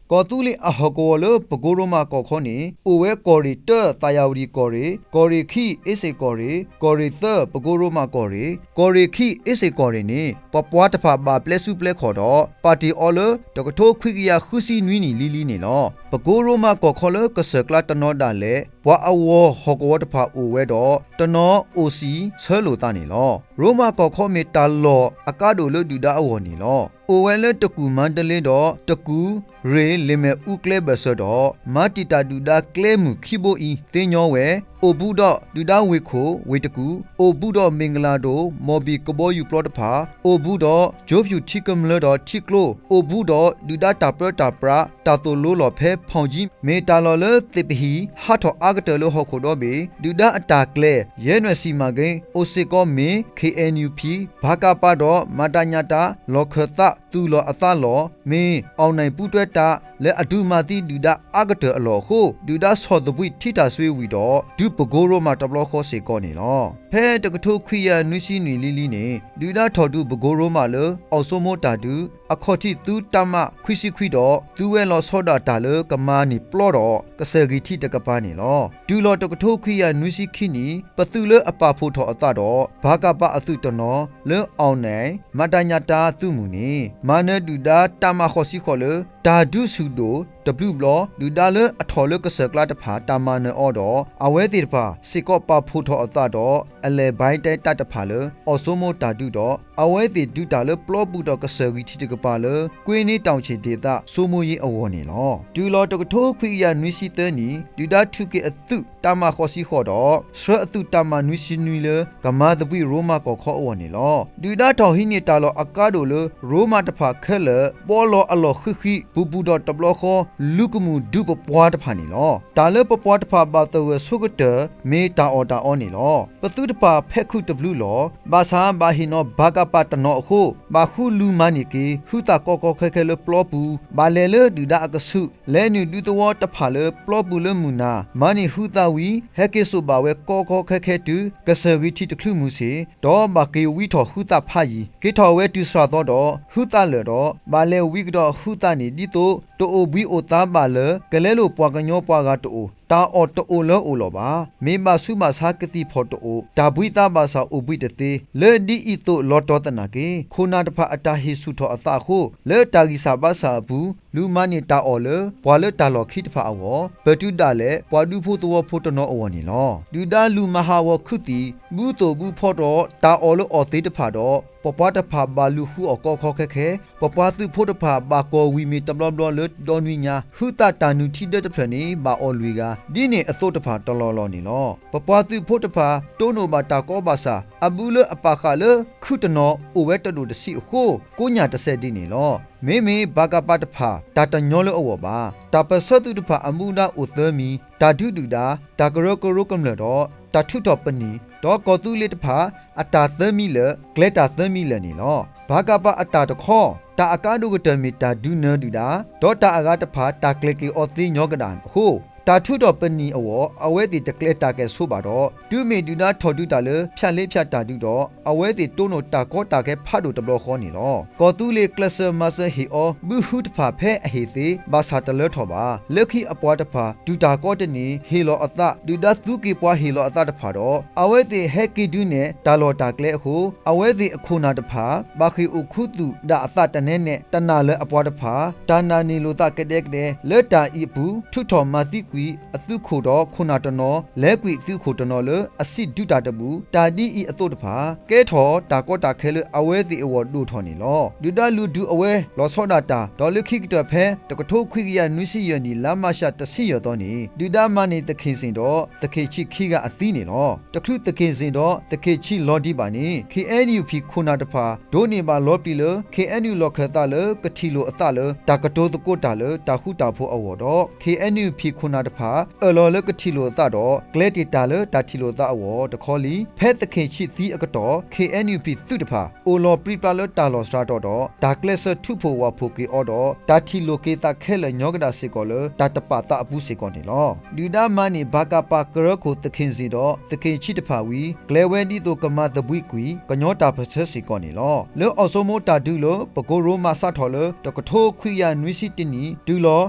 ကီၢ်သူလ့ၤအဟီၣ်ကဝီၤလၢပကိရိမးကီၢ်ခီန့ၣ် အိၣ်ဝဲကီၢ်ရ့ၣ်တၢ သးယၤဝတံၣ်ကီၢ်ရ့ၣ်, ကီၢ်ရ့ၣ်ခံ အ့စ့ၣ်ကီၢ်ရ့ၣ်, ကီၢ်ရ့ၣ်သၢ ပကိရိမးကီၢ်ရ့ၣ်, ကီၢ်ရ့ၣ်ခံ အ့စ့ၣ်ကီၢ်ရ့ၣ်န့ၣ် ပပှၤတဖၣ်ဘၣ်ပျဲဆူပျဲခီၣ်ဒီး ပာ်တ့ၢ်အီၤလၢ တကထိခွံကယၤဃုဆံနွံနံၣ်လံၤလံၤန့ၣ်လီၤ. ပကိရိမးကီၢ်ခီလၢကစၢၢ်ကျါတနီၤဒၣ်လဲာ် ပှၤအဝီၤဟီၣ်ကဝီၤတဖၣ်အိၣ်ဝဲဒီး တနီၤအိၣ်စံးဆၢလိာ်သးန့ၣ်လီၤ. ရိမးကီၢ်ခီမ့ၢ်တၢ်လီၢ်အကါဒိၣ်လၢဒုၣ်ဒါအဂီၢ်န့ၣ်လီၤ. အိၣ်ဝဲလၢတကူၣ်မၤတလ့ဒီး တကူၣ်ရ့ၣ်လ့ၣ်မဲာ်အူကျဲဘၢၣ်စၢၤဒီး မၤတံာ်တာ်ဒုၣ်ဒါကျဲမုၢ်ခံဘိအံၤ သ့ညီဝဲ အိၣ်ဘူးဒီးဒုၣ်ဒါဝ့ၢ်ခိၣ်ဝ့ၢ်တကူၣ်, အိၣ်ဘူးဒီးမ့ၢ်ကလၤဒိၣ် မီၢ်ဘံၣ်ကဘီယူၤပျီတဖၣ်, အိၣ်ဘူးဒီးကၠိဖၠူၣ်ထံကမျၢၢ်ဒီးထံကျိ, အိၣ်ဘူးဒီးဒုၣ်ဒါတၢ်ပၢတၢ်ပြး တၢ်သိၣ်လိလီၢ်ဖဲဖီၣ်ကၠံ မ့ၢ်တၢ်လီၢ်လၢသ့ၣ်ပဟံၣ် ဟးထီၣ်အါကတၢၢ်လၢဟီၣ်ခိၣ်ဒီဘ့ၣ် ဒုၣ်ဒါအတၢ်ကျဲၤ ယဲၢ်နွဲၣ်စံၣ်မၤက့ အိၣ်စ့ၢ်ကီးမ့ၢ် ခ့ၣ်အဲၣ်ယူၣ်ပံၣ် ပကဖ ဒီး မတၤညးတၤ လီၢ်ခၢၣ်သး သူၣ်လီၤအသးလီၢ် မ့ၢ် အောင်နိုင် ပူးတွဲတပ် လၢအဒုးမၤသံဒုၣ်ဒါအါကတၢၢ်အလီၢ်အဃိ ဒုၣ်ဒါဆီၣ်သဘှံးထံတၢ်စွ့ဝံၤဒီး ဒုးပကိရိမးတဘျီဃီစ့ၢ်ကီးန့ၣ်လီၤ. ဖဲတကထိခွံကယၤနွံဆံနွံနံၣ်လံၤလံၤန့ၣ် ဒုၣ်ဒါထီၣ်ဒုးပကိရိမးလၢ အောင်စိုးမိုး တၢ်ဒုး အခီၣ်ထံးသုးတၢ်မၤခွံဆံခွံဒီး သုးဝဲလီၤဆီဒၣ်တၢ်လၢကမၤန့ၢ်ပျီဒီး ကစၢၢ်ဂံၢ်ထံးတကပၤန့ၣ်လီၤ. တုၤလီၤတကထိခွံကယၤနွံဆံခံနံၣ် ပသုးလၢအပာ်ဖှိၣ်ထီၣ်အသးဒီး ပကဖ အသုးတနီၤ လၢ အောင်နိုင် မတၤညးတၤ သုးမုၢ်န့ၣ် မၤနၢၤဒုၣ်ဒါတၢ်မၤဃိးဆံဃိးလၢ တၢ်ဒုးဆူၣ်ဒိၣ်တဘျုးဘျီ ဒုၣ်ဒါလၢအထီၣ်လၢကစၢၢ်ကျါတဖၣ် တၢ်မၤနၢၤအီၤဒီး အဝဲသ့ၣ်တဖၣ် စ့ၢ်ကီးပာ်ဖှိၣ်ထီၣ်အသးဒီး အလဲၤဘၣ်တဲတၢ်တဖၣ်လၢ အောင်စိုးမိုး တၢ်ဒုးဒီး အဝဲသ့ၣ်ဒုးတၢ်လၢပျီပူၤဒီးကစၢၢ်ဂံၢ်ထံးတကပၤလၢ ကွ့န့ တောင်ခြေဒေသ စိုးမိုးရေးအဂီၢ်န့ၣ်လီၤ. တုၤလီၤတကထိခွံကယၤနွံဆံသၢနံၣ် ဒုၣ်ဒါထုးက့ၤအသုးတၢ်မၤဃိးဆံဃိးဒီး ဆှၢအသုးတၢ်မၤနွံဆံနွံလၢ ကမၤသဘှံးရိမးကီၢ်ခီအဂီၢ်န့ၣ်လီၤ. ဒုၣ်ဒါထီၣ်ဟံးန့ၢ်တၢ်လီၢ်အကါဒိၣ်လၢ ရိမးတဖၣ်ခဲလၢာ် ဘှီလီၤအလီၢ်ဃံးဃံး ပူၤပူၤဒီးတဘျီဃီ လူၤကမူၣ်ဒုးပပှၤတဖၣ်န့ၣ်လီၤ. တၢ်လၢပပှၤတဖၣ်ဘၣ်သဂၢၢ်ဆိကတၢၢ် မ့ၢ်တၢ်အီၣ်တၢ်အီန့ၣ်လီၤ. ပသုးတဖၣ်ဖဲးခုးတဘျုးလီၤ. ဘၣ်ဆၣ်ဘၣ်ဟ့ၣ်နီၤ ပကဖ တနီၤအဃိ ဘၣ်ဃုလူၤမၤန့ၢ်က့ၤ ဟုသၣ်ကီကီခဲခဲလၢပျီပူၤ, ဘၣ်လဲၤလၢဒုၣ်ဒါအကဆူး, လဲၤနုာ်ဒူသဝီတဖၣ်လၢပျီပူၤလၢမုၢ်နၤ, မၤန့ၢ်ဟုသၣ်ဝံၤ ဟဲက့ၤစိာ်ဘၣ်ဝဲကီကီခဲခဲတုၤ ကစၢၢ်ဂံၢ်ထံးတချုးမုၢ်ဆ့ၣ်, ဒီးဘၣ်က့ၤဝံထီၣ်ဟုသၣ်ဖးယံၤ, က့ၤထီၣ်ဝဲတုၤစှၤသီဒီး ဟုသၣ်လၢာ်ဒီး ဘၣ်လဲၤဝံကဒီးဟုသၣ်န့ၣ်ဒ်သိး တအိၣ်ဘှံးအိၣ်သါဘၣ်လၢ ကလဲလိာ်ပှၤကညီပှၤဂၤတအိၣ်, တၢ်အီၣ်တအိၣ်လၢအိၣ်လီၤဘၣ်. မ့ၢ်ဘၣ်ဆူးဘၣ်ဆါကသံၣ်ဖီၣ်တအိၣ်, တၢ်ဘှံးသါဘၣ်ဆၣ်အိၣ်ဘှံးတသ့, လၢဒ်အံၤသိးလီၤတီၤသနာ်က့ ခိၣ်နၢ်တဖၣ်အတၢ်ဟ့ၣ်ဆူၣ်ထီၣ်အသးအဃိ လၢတၢ်ဂံၢ်စၢ်ဘါစၢ်အပူၤ လူၤမၤန့ၢ်တၢ်အီၣ်လၢ ပှၤလၢတၢ်လီၢ်ခံတဖၣ်အဂီၢ် ပတုၤဒၣ်လဲာ် ပှၤဒူဖိသဝီဖိတနီၤအဂီၢ်န့ၣ်လီၤ. ဒုၣ်ဒါလူၤမၤဟးဂီၤခူသူၣ် ဘုသိၣ်ဘုဖီဒီး တၢ်အီၣ်လၢအီၣ်သ့တဖၣ်ဒီး ပပှၤတဖၣ်ဘၣ်လူၤဃုအီၣ်ကီခီခဲခဲ, ပပှၤသုးဖိတဖၣ်ဘၣ်ကီၢ်ဝံၤမ့ၢ်တဘျီဘျီလၢဒီနွံညါ ဟုသၣ်တၢ်နုၢ်ထံဒၢတဖျၢၣ်န့ၣ် ဘၣ်အီၣ်လွံၢ်ဂၤ ဒ်န့ၣ်အသိးတဖၣ်တလီၢ်လီၢ်န့ၣ်လီၤ. ပပှၤသုးဖိတဖၣ် တိၢ်နီၣ်ဘၣ်တၢ်ကီဘၣ်ဆၣ် အဘုလၢအပာ်ဃာ်လၢခုၣ်တနီၤ အိၣ်ဝဲတဒိၣ်တဆံးအဃိ ကိးညၣ်တစဲးဒ်န့ၣ်လီၤ. မ့မ့ၢ် ဘၣ်ကးပးတဖၣ် တၢ်တညီလၢအဂီၢ်ဘၣ်. တၢ်ပၢၢ်ဆၢသုးတဖၣ်အမူဒါအိၣ်သၢမံၤ, တၢ်ဒုးဒုၣ်ဒါ, တၢ်ကရၢကရိကမျၢၢ်ဒီး တၢ်ထုးထီၣ်ပနံာ်, ဒီးကီၢ်သူလ့ၤတဖၣ် အတၢ်သၢမံၤလၢာ် ကျဲတၢ်သၢမံၤလၢာ်န့ၣ်လီၤ. ဘၣ်ကးပးအတၢ်တခီ တၢ်အကါဒိၣ်ကတၢၢ်မ့ၢ်တၢ်ဒုးနၢၤဒုၣ်ဒါ ဒီးတၢ်အဂၤတဖၣ် တၢ်ကျဲၤက့ၤအီၤသ့ညီကဒၣ်အဃိ တၢ်ထုးထီၣ်ပနံာ်အဂီၢ် အဝဲသ့ၣ်တကျဲၤတၢ်ကဲၣ်ဆိးဘၣ်ဒီး တုၤမ့ၢ်ဒုၣ်ဒါထီၣ်ဒုးတၢ်လၢ ဖၠၣ်လ့ဖၠၣ်တၢ်ဒုးဒီး အဝဲသ့ၣ်တိၢ်နီၣ်တၢ်ကီတၢ်ခဲဖးဒိၣ်တဘျီဃီန့ၣ်လီၤ. ကီၢ်သူလ့ၤကျဲးစၢးမၤစၢၤဟ့ၣ်အီၤ ဘုဟုတဖၣ်ဖဲအဟ့ၣ်သ့ ဘၣ်ဆၣ်တလၢထီၣ်ဘၣ်. လၢခံအပှၤတဖၣ် တုၤတၢ်ကီတန့ၢ် ဟ့ၣ်လီၤအသး, ဒုၣ်ဒါသူက့ၤပှၤဟ့ၣ်လီၤအသးတဖၣ်ဒီး အဝဲသ့ၣ်ဟဲက့ၤဒုးနဲၣ် တၢ်လီၢ်တၢ်ကျဲအဃိ အဝဲသ့ၣ်အခိၣ်နၢ်တဖၣ် ဘၣ်ဃ့ၢ်အိၣ်ခူသူၣ်ဒၣ်အသးတနဲနဲ တနာ်လၢအပှၤတဖၣ် တၢ်နာ်န့ၢ်လိာ်သးကဒဲကဒဲ လၢတၢ်အံၤအပူၤ ထုးထီၣ်မၤသံကွံာ်အသုးခိၣ်ဒီးခိၣ်နၢ်တနီၤ လဲၤကွံာ်သုးခိၣ်တနီၤလၢအစံးဒုးတၢ်တဘူၣ် တၢ်ဒ်အံၤအသိးတဖၣ် ကဲထီၣ်တၢ်ကီတၢ်ခဲလၢအဝဲသ့ၣ်အဂီၢ်ဒိၣ်ထီၣ်န့ၣ်လီၤ. ဒုၣ်ဒါလူၤဒုးအဝဲ လီၤဆီဒၣ်တၢ် ဒီးလၢခံကတၢၢ်ဖဲ တကထိခွံကယၤနွံဆံယဲၢ်နံၣ် လါမးရှးတဆံယဲၢ်သီန့ၣ် ဒုၣ်ဒါမၤန့ၢ်သခ့ၣ်စ့ၣ်ဒီး သခ့ၣ်ဆံးခံဂၤအသံန့ၣ်လီၤ. တချုးသခ့ၣ်စ့ၣ်ဒီး သခ့ၣ်ဆံးလီၤဒံးဘၣ်န့ၣ် ခ့ၣ်အဲၣ်ယူၣ်ၣ်ဖံၣ်ခိၣ်နၢ်တဖၣ် ဒိးန့ၢ်ဘၣ်လီပျံၤလၢ ခ့ၣ်အဲၣ်ယူၣ်ၣ်လီၢ်ခၢၣ်သးလၢ ကထံၣ်လိာ်အသးလၢ တၢ်ကတိၤသကိးတၢ်လၢတၢ်ဃူတၢ်ဖိးအဂီၢ်ဒီး ခ့ၣ်အဲၣ်ယူၣ်ၣ်ဖံၣ်ခိၣ်နၢ်တဖၣ် အၢၣ်လီၤလၢကထံၣ်လိာ်အသးဒီး ကျဲတ့ၢ်တၢ်လၢတၢ်ထံၣ်လိာ်သးအဂီၢ်တခီလံ. ဖဲသခ့ၣ်ဆံးသံအကတီၢ် ခ့ၣ်အဲၣ်ယူၣ်ၣ်ၽံၣ် သုးတဖၣ် အိၣ်လီၤပြံပြါလၢတၢ်လီၢ်စှၤတီၢ်ဒီး တၢ်ကျဲးစၢးထုးဖှိၣ်ဝၣ်ဖှိၣ်က့ၤအီၤဒီး တၢ်ထံၣ်လိာ်က့ၤသးခဲလၢာ်ညီကဒၣ်စ့ၢ်ကီးလၢ တၢ်တပာ်သးအပူၤစ့ၢ်ကီးန့ၣ်လီၤ. ဒုၣ်ဒါမၤန့ၢ် ဘၣ်ကးပးကရၢခိၣ်သခ့ၣ်စ့ၣ်ဒီး သခ့ၣ်ဆံးတဖၣ်ဝံၤ ကျဲၤဝဲဒ်သိးကမၤသဘှံးကွံာ် ကညီတၢ်ပၢၢ်ဆၢစ့ၢ်ကီးန့ၣ်လီၤ. လၢအီၣ်စိမိတၢ်ဒုးလၢ ပကိရိမးစးထီၣ်လၢ တကထိခွံကယၤနွံဆံတၢနံၣ် တုၤလီၤ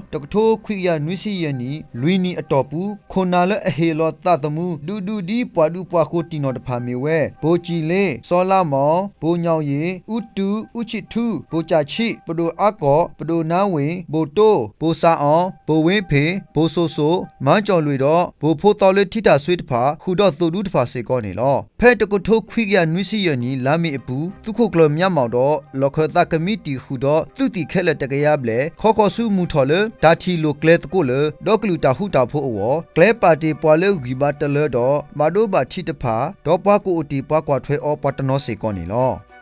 တကထိခွံကယၤနွံဆံယဲၢ်နံၣ် လွံၢ်နံၣ်အတီၢ်ပူၤ ခိၣ်နၢ်လၢအဟ့ၣ်လီၤသးသမူ ဒူဒူဒ်ပှၤဒူပှၤယိၤတံၢ်နီၢ်တဖၣ်မ့ၢ်ဝဲ ဘိၣ်ကၠံၣ်လ့, စီၤလါမီၢ်, ဘိၣ်ညီၣ်ယ့ၣ်, အူတူ, အူဆံးထူ, ဘိၣ်ကၠၣ်ဆံး, ပဒိၣ်အါကီၢ်, ပဒိၣ်နါဝ့ၢ်, ဘိၣ်တိ, ဘိၣ်စးအီ, ဘိၣ်ဝ့ဖ့ၣ်, ဘိၣ်စိၣ်စိၣ်, မၤကၠီၣ်လွံၢ်ဒီး ဘိၣ်ဖိသီလၢထံတၢ်စွ့တဖၣ် ဃုာ်ဒီးသိၣ်ဒူတဖၣ်စ့ၢ်ကီးန့ၣ်လီၤ. ဖဲတကထိခွံကယၤနွံဆံယဲၢ်နံၣ် လါမ့ၤအပူၤ သုးခိၣ်ကျၢၢ်မၠးမီၣ်ဒီး လီၢ်ခၢၣ်သးကမံးတံာ်ဃုာ်ဒီး သုးသ့ၣ်ခဲလၢာ်တကယၤဘျဲၣ် ခီဃီၤဆူမုၢ်ထီၣ်လၢ တၢ်ထံၣ်လိာ်ကျဲၤသကိးလၢ ဒီကလုာ်တၢ်ဃူတၢ်ဖိးအဂီၢ် ကျဲပာ်တ့ၢ်ပှၤလၢဂံၢ်ဘါတလၢဒီး ဘၣ်ဒိဘၣ်ထံးတဖၣ် ဒီးပှၤကအိၣ်တ့ၢ်ပှၤကွၢ်ထွဲအီၤပှၤတနီၤစ့ၢ်ကီးန့ၣ်လီၤ.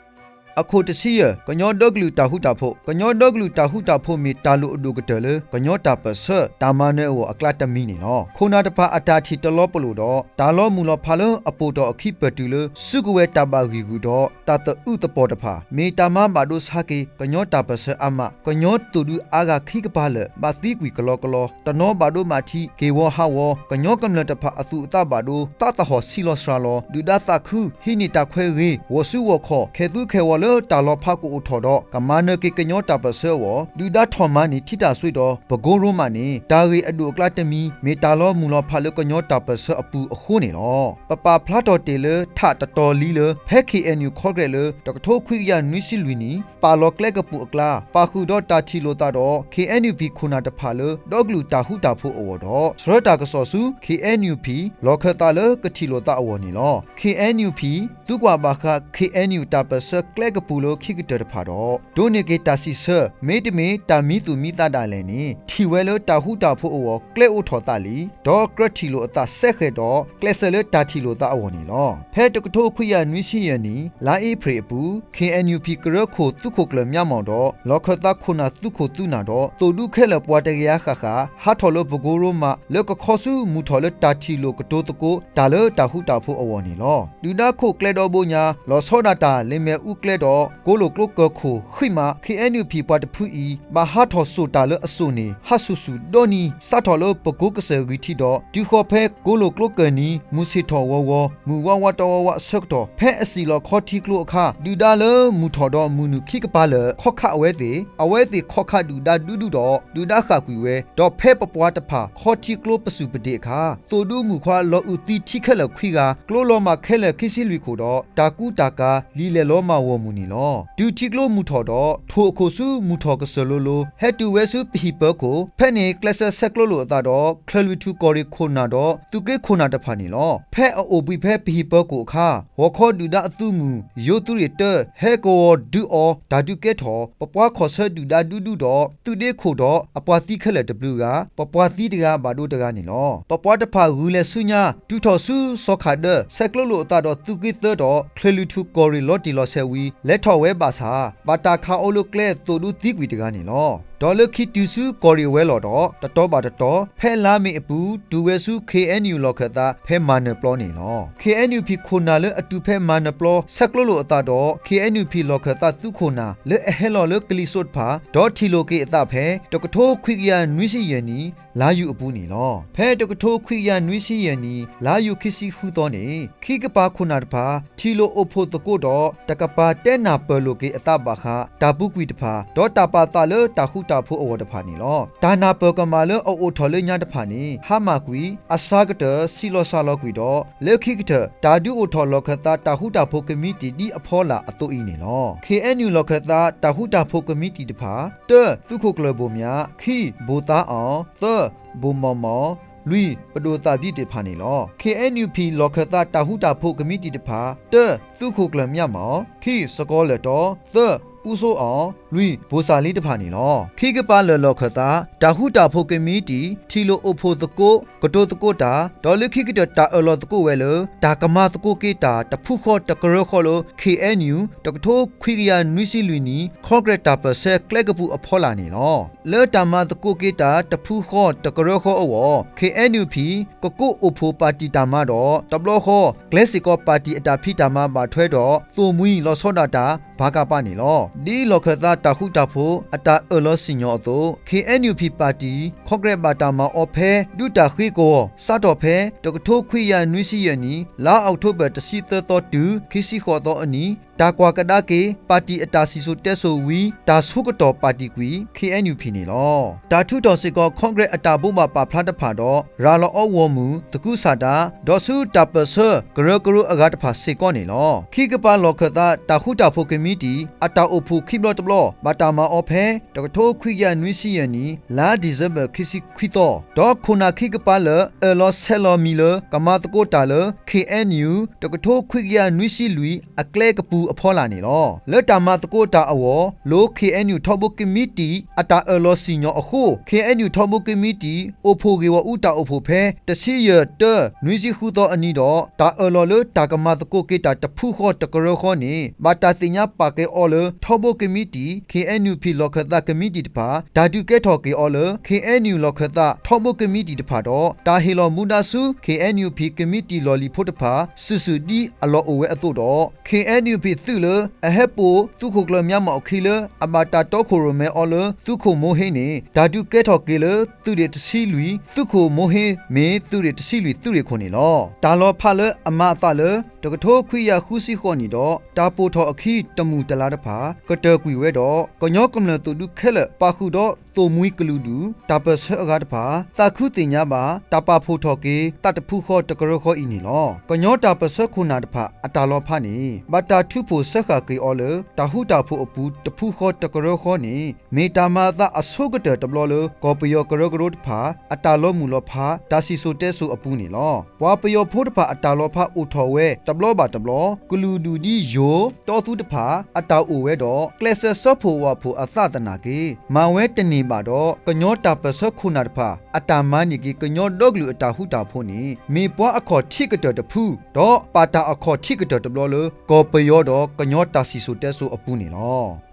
အခိၣ်တဆံယဲၢ် ကညီဒီကလုာ်တၢ်ဃူတၢ်ဖိး ကညီဒီကလုာ်တၢ်ဃူတၢ်ဖိးမ့ၢ်တၢ်လိၣ်အဒိၣ်ကတၢၢ်လၢ ကညီတၢ်ပၢၢ်ဆၢ တၢ်မၤနၢၤအဂီၢ်အကျါတမံၤန့ၣ်လီၤ. ခိၣ်နၢ်တဖၣ်အတၢ်ထံၣ်တလီၤပလိာ်ဒီး တၢ်လီၤမုၢ်လီၤဖးလၢအပိာ်ထီၣ်အခံပတုၤလၢ စုကဝဲၤတၢ်ဘၣ်ဂံာ်ဂူာ်ဒီး တၢ်သအုးသပှီၤတဖၣ် မ့ၢ်တၢ်မၤဘၣ်ဒိဆါက့ၤ ကညီတၢ်ပၢၢ်ဆၢအါမး ကညီသိၣ်ဒူအါဂၤခံကပၤလၢာ် ဘၣ်သံကွံာ်ကလီကလီ တနီၤဘၣ်ဒိဘၣ်ထံး က့ၢ်ဝီဟးဂီၤ ကညီကမျၢၢ်တဖၣ်အသူၣ်အသးဘၣ်ဒိ သးသဟီၣ်ဆံးလီၤစှၤလီၤ ဒုၣ်ဒါသးခု ဟံးန့ၢ်တၢ်ခွဲးဂ့ၤ ဂီၤစုဂီၤခီၣ် ခဲသုခဲဝီၤလၢတၢ်လီၤဖးကအိၣ်ထီၣ်ဒီး ကမၤနၢၤက့ၤကညီတၢ်ပၢၢ်ဆၢအဂီၢ် ဒုၣ်ဒါထီၣ်မၤန့ၢ်ထံတၢ်စွ့ဒီး ပကိရိမးန့ၣ် တၢ်ဂ့ၢ်အဒိၣ်အကျါတမံၤ မ့ၢ်တၢ်လီၤမုၢ်လီၤဖးလၢကညီတၢ်ပၢၢ်ဆၢအပူၤအဃိန့ၣ်လီၤ. ပပာ်ဖျါထီၣ်တ့ၢ်လၢထးတတီၤလံလၢ ဖဲ ခ့ၣ်အဲၣ်ယူၣ် ခီကရဲးလၢ တကထိခွံကယၤနွံဆံလွံၢ်နံၣ် ပာ်လီၤကျဲကပူၤအကျါ ပာ်ဃုာ်ဒီးတၢ်ထံၣ်လိာ်သးဒီး ခ့ၣ်အဲၣ်ယူၣ်ၽံၣ်ခိၣ်နၢ်တဖၣ်လၢ ဒီကလုာ်တၢ်ဃူတၢ်ဖိးအဂီၢ်ဒီး ဆှၢတၢ်ကစီၣ်ဆူ ခ့ၣ်အဲၣ်ယူၣ်ၽံၣ် လီၢ်ခၢၣ်သးလၢကထံၣ်လိာ်သးအဂီၢ်န့ၣ်လီၤ. ခ့ၣ်အဲၣ်ယူၣ်ၽံၣ် သုကွၢ်ဘၣ်ဃး ခ့ၣ်အဲၣ်ယူၣ် တၢ်ပၢၢ်ဆၢကျဲကပူၤလၢခံကတၢၢ်တဖၣ်ဒီး ဒိးန့ၢ်က့ၤတၢ်စံးဆၢ မ့တမ့ၢ်တၢ်မံသူၣ်မံသးဒၣ်လဲာ်န့ၣ် ထံၣ်ဝဲလၢတၢ်ဃူတၢ်ဖိးအဂီၢ် ကျဲအိးထီၣ်သးလံ ဒီးကြၢးထံၣ်လိာ်အသးစဲဃဲၤဒီး ကျဲးစၢးလၢတၢ်ထံၣ်လိာ်သးအဂီၢ်န့ၣ်လီၤ. ဖဲတကထိခွံကယၤနွံဆံယဲၢ်နံၣ် လါအ့ဖြ့ၣ်အပူၤ ခ့ၣ်အဲၣ်ယူၣ်ၽံၣ် ကရၢခိၣ်သုးခိၣ်ကျၢၢ်မၠးမီၣ်ဒီး လီၢ်ခၢၣ်သးခိၣ်နၢ်သုးခိၣ်သုးနၢ်ဒီး သိၣ်ဒူခဲလၢာ်ပှၤတကယၤဃၣ်ဃၣ် ဟးထီၣ်လၢပကိရိမး လၢကခီဆူမုၢ်ထီၣ်လၢတၢ်ထံၣ်လိာ်ကတိၤသကိး တၢ်လၢတၢ်ဃူတၢ်ဖိးအဂီၢ်န့ၣ်လီၤ. ဒုၣ်ဒါခိၣ်ကျဲဒီဘိညါ လီၤဆီဒၣ်တၢ် လ့မဲာ်အူကျဲ ဒီးကိၣ်လိာ်ကျိကၢၤခိၣ်ဃံးမး ခ့ၣ်အဲၣ်ယူၣ်ပံၤ ပှၤတဖုအံၤ ဘၣ်ဟးထီၣ်စိာ်တၢ်လၢအစိၣ်န့ၣ် ဟးဆူၣ်ဆူၣ်ဒီနံၤ စးထီၣ်လၢပကိကစၢၢ်ဂံၢ်ထံးဒီး တုၤဃီၤဖဲကိၣ်လိာ်ကျိကၢၤနံၤ မုၢ်ဆ့ၣ်ထီၣ်ဝီၤဝီၤ မုၢ်ဝးဝးတီဝးဝးအဆၢကတီၢ် ဖဲအစံၣ်လီၤခီထံကျိအခါ ဒုၣ်ဒါလၢမုၢ်ထီၣ်ဒီးမုၢ်နုာ်ခံကပၤလၢာ် ခီခးအဝဲသ့ၣ်, အဝဲသ့ၣ်ခီခးဒုၣ်ဒါဒူဒူဒီး ဒုၣ်ဒါဃၣ်ကွံာ်ဝဲ, ဒီးဖဲပပှၤတဖၣ်ခီထံကျိပစူၢ်ပဒ့ၣ်အခါ သိၣ်ဒူမုၣ်ခွါလီၤအုးသံထံခဲလၢာ်ခွံဂၤ, ကျိလီၤမၢ်ခဲလၢာ်ခံဆံလွံၢ်ခိၣ်ဒီး တၢ်ကူတၢ်ကၤလံာ်လဲၢ်လီၤမၢ်ဂီၢ်မုၢ်န့ၣ်လီၤ. တုၤထံကျိမုၢ်ထီၣ်ဒီး ထိၣ်အခိၣ်ဆူမုၢ်ထီၣ်ကစၢၢ်လိၤလိၤ ဟဲတုၤဝဲဆူပဟံၣ်ပၢခိၣ်, ဖဲန့ၣ် ကျဲးစၢးဆဲးကျိးလိာ်အသးဒီး ချၢၣ်လွံၢ်ထူၣ်ကီၢ်ရ့ၣ်ခိၣ်နၢ်ဒီး သုးက့ခိၣ်နၢ်တဖၣ်န့ၣ်လီၤ. ဖဲအအိၣ်ဘှံးဖဲပဟံၣ်ပၢခိၣ်အခါ ဂီၤခီဒုၣ်ဒါအသုးမုၢ် ယိၤသုးရ့ၣ်တၢ ဟဲကဝီၤဒုးအီၤ တၢ်ဒုးကဲထီၣ် ပပှၤခီၣ်ဆၢဒုၣ်ဒါဒူဒူဒီး သုးဒ့ခိၣ်ဒီးအပှၤသံခဲလၢာ်တဘျုးဂၤ, ပပှၤသံတဂၤဘၣ်ဒိတဂၤန့ၣ်လီၤ. ပပှၤတဖၣ်ဂုာ်လဲၤဆူညါ တုၤထီၣ်ဆူစီၤခးဒၢ ဆဲးကျိးလိာ်အသးဒီးသုးက့သၢဒီး ချၢၣ်လွံၢ်ထူၣ်ကီၢ်ရ့ၣ်လီၤတံၢ်လီၤဆဲးဝံၤ လဲၤထီၣ်ဝဲဘၣ်ဆၣ် ဘၣ်တၢ်ခးအီၤလၢကျဲ သိၣ်ဒူသံကွံာ်တဂၤန့ၣ်လီၤ. ဒီးလၢခံတုၤဆူကီၢ်ရ့ၣ်ဝဲလီၢ်ဒီး တတီၤဘၣ်တတီၤ ဖဲလါမ့ၤအပူၤ တုၤဝဲဆူ ခ့ၣ်အဲၣ်ယူၣ် လီၢ်ခၢၣ်သးဖဲမၤနၢၤပျီန့ၣ်လီၤ. ခ့ၣ်အဲၣ်ယူၣ် ခိၣ်နၢ်လၢအတုၤဖဲမၤနၢၤပျီ ဆဲးကျိးလိာ်အသးဒီး ခ့ၣ်အဲၣ်ယူၣ် လီၢ်ခၢၣ်သးသုးခိၣ်နၢ် လၢအဟဲလီၤလၢကလံၤစိးတဖၣ် ဒီးထံၣ်လိာ်က့ၤအသးဖဲ တကထိခွံကယၤနွံဆံယဲၢ်နံၣ် လါယူၤအပူၤန့ၣ်လီၤ. ဖဲတကထိခွံကယၤနွံဆံယဲၢ်နံၣ် လါယူၤခံဆံဃုသီန့ၣ် ခံကပၤခိၣ်နၢ်တဖၣ် ထံၣ်လိာ်အိၣ်ဖှိၣ်သကိးဒီး တကပၤတဲနၢ်ပၢၢ်လိာ်က့ၤအသးဘၣ်ဃး တၢ်ပူၤကွံာ်တဖၣ် ဒီးတၢ်ပာ်သးလၢတၢ်ဃူတၢ်ဖိးအဂီၢ်တဖၣ်န့ၣ်လီၤ. တၢ်နၢ်ပၢၢ်ကမၣ်လၢအအိၣ်ထီၣ်လၢညါတဖၣ်န့ၣ် ဟါမၢ်ကွံာ် အစှၤကတၢၢ် စံၣ်လီၤစှၤလီၤကွံာ်ဒီး လၢခံကတၢၢ် တၢ်ဒုးအိၣ်ထီၣ်လီၢ်ခၢၣ်သးတၢ်ဃူတၢ်ဖိးကမံးတံာ်ဒ်အဖီလာ်အသိးအံၤန့ၣ်လီၤ. ခ့ၣ်အဲၣ်ယူၣ် လီၢ်ခၢၣ်သးတၢ်ဃူတၢ်ဖိးကမံးတံာ်တဖၣ် တၢ သုးခိၣ်ကျၢၢ်ဘိၣ်မၠး, ခံ ဘိၣ်သါအီၣ်, သၢ ဘိၣ်မီၢ်မီၢ်, လွံၢ် ပဒိၣ်သၣ်ဘံၣ်တဖၣ်န့ၣ်လီၤ. ခ့ၣ်အဲၣ်ယူၣ် လီၢ်ခၢၣ်သးတၢ်ဃူတၢ်ဖိးကမံးတံာ်တဖၣ် တၢ သုးခိၣ်ကျၢၢ်မၠးမီၢ်, ခံ စကီၤလၢၢ်တီ, သၢ အူစိအီၣ်, လွံၢ် ဘိၣ်စၢ်လ့တဖၣ်န့ၣ်လီၤ. ခံကပၤလၢာ်လီၢ်ခၢၣ်သး တၢ်ဃူတၢ်ဖိးကမံးတံာ် ထံၣ်လိာ်အိၣ်ဖှိၣ်သကိး ကတိၤသကိးတၢ် ဒီးလၢခံကတၢၢ်တၢ်အၢၣ်လီၤသကိးဝဲလၢ တၢ်ကမၤသကိးက့ၤတၢ်တဖုဃီတကရၢဃီလၢ ခ့ၣ်အဲၣ်ယူၣ် တကထိခွံကယၤနွံဆံလွံၢ်နံၣ် ခီကရဲးတၢ်ပၢၢ်ဆၢကျဲကပူၤအဖီလာ်န့ၣ်လီၤ. လၢတၢ်မၤသကိးက့ၤတၢ်တဖုဃီတကရၢဃီအဂီၢ် ခ့ၣ်အဲၣ်ယူၣ် ကကိးအိၣ်ဖှိၣ်ပၣ်တံၣ်တၢ်မၤဒီး တဘျီဃီ ကျဲစ့ၢ်ကီးပၣ်တံၣ်အတၢ်ဖံးတၢ်မၤဘၣ်ထွဲဒီး သိၣ်မှံလီၤဆီဒၣ်တၢ် ပၣ်ကပၤန့ၣ်လီၤ. ဒ်လီၢ်ခၢၣ်သးတၢ်ဃူတၢ်ဖိး အတၢ်အၢၣ်လီၤစံၣ်ညီၣ်အသိး ခ့ၣ်အဲၣ်ယူၣ် ပၣ်တံၣ် ခီကရဲးဘၣ်တၢ်မၤအီၤဖဲ ဒုးတၢ်ဃ့ကဝီၤ စးထီၣ်ဖဲ တကထိခွံကယၤနွံဆံယဲၢ်နံၣ် လါအီးကထိဘၢၣ် တဆံသၢသီတုၤ ခံဆံဃိးသီအနံၤ တၢ်ကွၢ်ကဒါက့ၤ ပၣ်တံၣ်အတၢ်စံၣ်စိၤတဲစိၤဝံၤ တၢ်ဆိကတီၢ်ပၣ်တံၣ်ကွံာ် ခ့ၣ်အဲၣ်ယူၣ် န့ၣ်လီၤ. တၢ်ထုးထီၣ်စ့ၢ်ကီး ခီကရဲးအတၢ်ဘိးဘၣ်ပာ်ဖျါတဖၣ်ဒီး ရၤလီၤအီၤဂီၢ်မုၢ် သကုၤဆးဒး ဒီးဆူတၢ်ပၢၢ်ဆၢကရၢကရိအဂၤတဖၣ်စ့ၢ်ကီးန့ၣ်လီၤ. ခံကပၤလီၢ်ခၢၣ်သး တၢ်ဃူတၢ်ဖိးကမံးတံာ် အတၢ်အိၣ်ဖှိၣ်ခံဘျီတဘျီ ဘၣ်တၢ်မၤအီၤဖဲ တကထိခွံကယၤနွံဆံယဲၢ်နံၣ် လါဒံၣ်စ့ဘၢၣ် ခံဆံခွံသီ ဒီးခိၣ်နၢ်ခံကပၤလၢ အၢၣ်လီၤဆဲးလီၤမံၤလၢ ကမၤသကိးတၢ်လၢ ခ့ၣ်အဲၣ်ယူၣ် တကထိခွံကယၤနွံဆံလွံၢ် အကျဲကပူၤအဖီလာ်န့ၣ်လီၤ. လၢတၢ်မၤသကိးတၢ်အဂီၢ် လိၤ ခ့ၣ်အဲၣ်ယူၣ် ထီဘိကမံးတံာ် အတၢ်အၢၣ်လီၤစံၣ်ညီၣ်အဃိ ခ့ၣ်အဲၣ်ယူၣ် ထီဘိကမံးတံာ် အိၣ်ဖှိၣ်ဂ့ၢ်ဂီၢ်အူတၢ်အိၣ်ဖှိၣ်ဖဲ တဆံယဲၢ် တၢ နွံဆံဃုသီအနံၤဒီး တၢ်အၢၣ်လီၤလၢတၢ်ကမၤသကိးက့ၤတၢ်တဖုဃီတကရၢဃီန့ၣ် ဘၣ်တၢ်သ့ၣ်ညါပာ်ကဲအီၤလၢ ထီဘိကမံးတံာ် ခ့ၣ်အဲၣ်ယူၣ် လီၢ်ခၢၣ်သးကမံးတံာ်တဖၣ် တၢ်ဒုးကဲထီၣ်က့ၤအီၤလၢ ခ့ၣ်အဲၣ်ယူၣ် လီၢ်ခၢၣ်သး ထီဘိကမံးတံာ်တဖၣ်ဒီး တၢ်ဟ့ၣ်လီၤမူဒါဆူ ခ့ၣ်အဲၣ်ယူၣ် ကမံးတံာ်လီၢ်လံၤဖိတဖၣ် စုာ်စုာ်ဒ်အလီၢ်အိၣ်ဝဲအသိးဒီး ခ့ၣ်အဲၣ်ယူၣ် သုးလၢ အဟဲပိာ်သုးခိၣ်ကျၢၢ်မၠးမီၣ်အခံလၢ အဘၣ်တၢ်တီခိၣ်ရိၣ်မဲအီၤလၢ သုးခိၣ်မိၤဟ့န့ၣ် တၢ်ဒုးကဲထီၣ်က့ၤလၢ သုးရ့ၣ်တဆံလွံၢ် သုးခိၣ်မိၤဟ့ မ့ၢ်သုးရ့ၣ်တဆံလွံၢ်သုးရ့ၣ်ခိၣ်န့ၣ်လီၤ. တၢ်လီၤဖးလၢအမၤအသးလၢ တကထိခွံကယၤဃုဆံဃိးနံၣ်ဒီး တၢ်ပိာ်ထီၣ်အခံတမုၢ်တလါတဖၣ် ကတၢၢ်ကွံာ်ဝဲဒီး ကညီကမျၢၢ်သိၣ်ဒူခဲလၢာ် ပာ်ဃုာ်ဒီးသိၣ်မှံကလုာ်ဒူၣ် တၢ်ပၢၢ်ဆၢအဂၤတဖၣ် သးခုသ့ၣ်ညါဘၣ် တၢ်ပာ်ဖှိၣ်ထီၣ်က့ၤ သးတဖုဃီတကရၢဃီအံၤန့ၣ်လီၤ. ကညီတၢ်ပၢၢ်ဆၢခိၣ်နၢ်တဖၣ် အတၢ်လီၤဖးန့ၣ် ဘၣ်တၢ်ထုးဖှိၣ်စၢဃာ်က့ၤအီၤလၢ တၢ်ဃူတၢ်ဖိးအပူၤ တဖုဃီတကရၢဃီန့ၣ် မ့ၢ်တၢ်မၤအသးအဆိကတၢၢ်တဘျီလၢ ကီၢ်ပယီၤကရၢကရိတဖၣ် အတၢ်လီၤမုၢ်လီၤဖး တၢ်စံၣ်စိၤတဲစိၤအပူၤန့ၣ်လီၤ. ပှၤပယီၤဖိတဖၣ်အတၢ်လီၤဖးအိၣ်ထီၣ်ဝဲ တဘျီဘၣ်တဘျီ ကလုာ်ဒူၣ်ဒ်ယိၤ တီသူတဖၣ် အတၢ်အိၣ်ဝဲဒီး ကျဲးစၢးစၢဖှိၣ်ဝၣ်ဖှိၣ်အသးသနာ်က့ မၤဝဲတန့ၢ်ဘၣ်ဒီး ကညီတၢ်ပၢၢ်ဆၢခိၣ်နၢ်တဖၣ် အတၢ်မၤန့ၢ်က့ၤကညီဒီကလုာ်အတၢ်ဃူတၢ်ဖိးန့ၣ် မ့ၢ်ပှၤအခီၣ်ထံးကတၢၢ်တဖု ဒီးပာ်တၢ်အခီၣ်ထံးကတၢၢ်တဘျီလၢ ကီၢ်ပယီၤဒီးကညီတၢ်စံၣ်စိၤတဲစိၤအပူၤန့ၣ်လီၤ.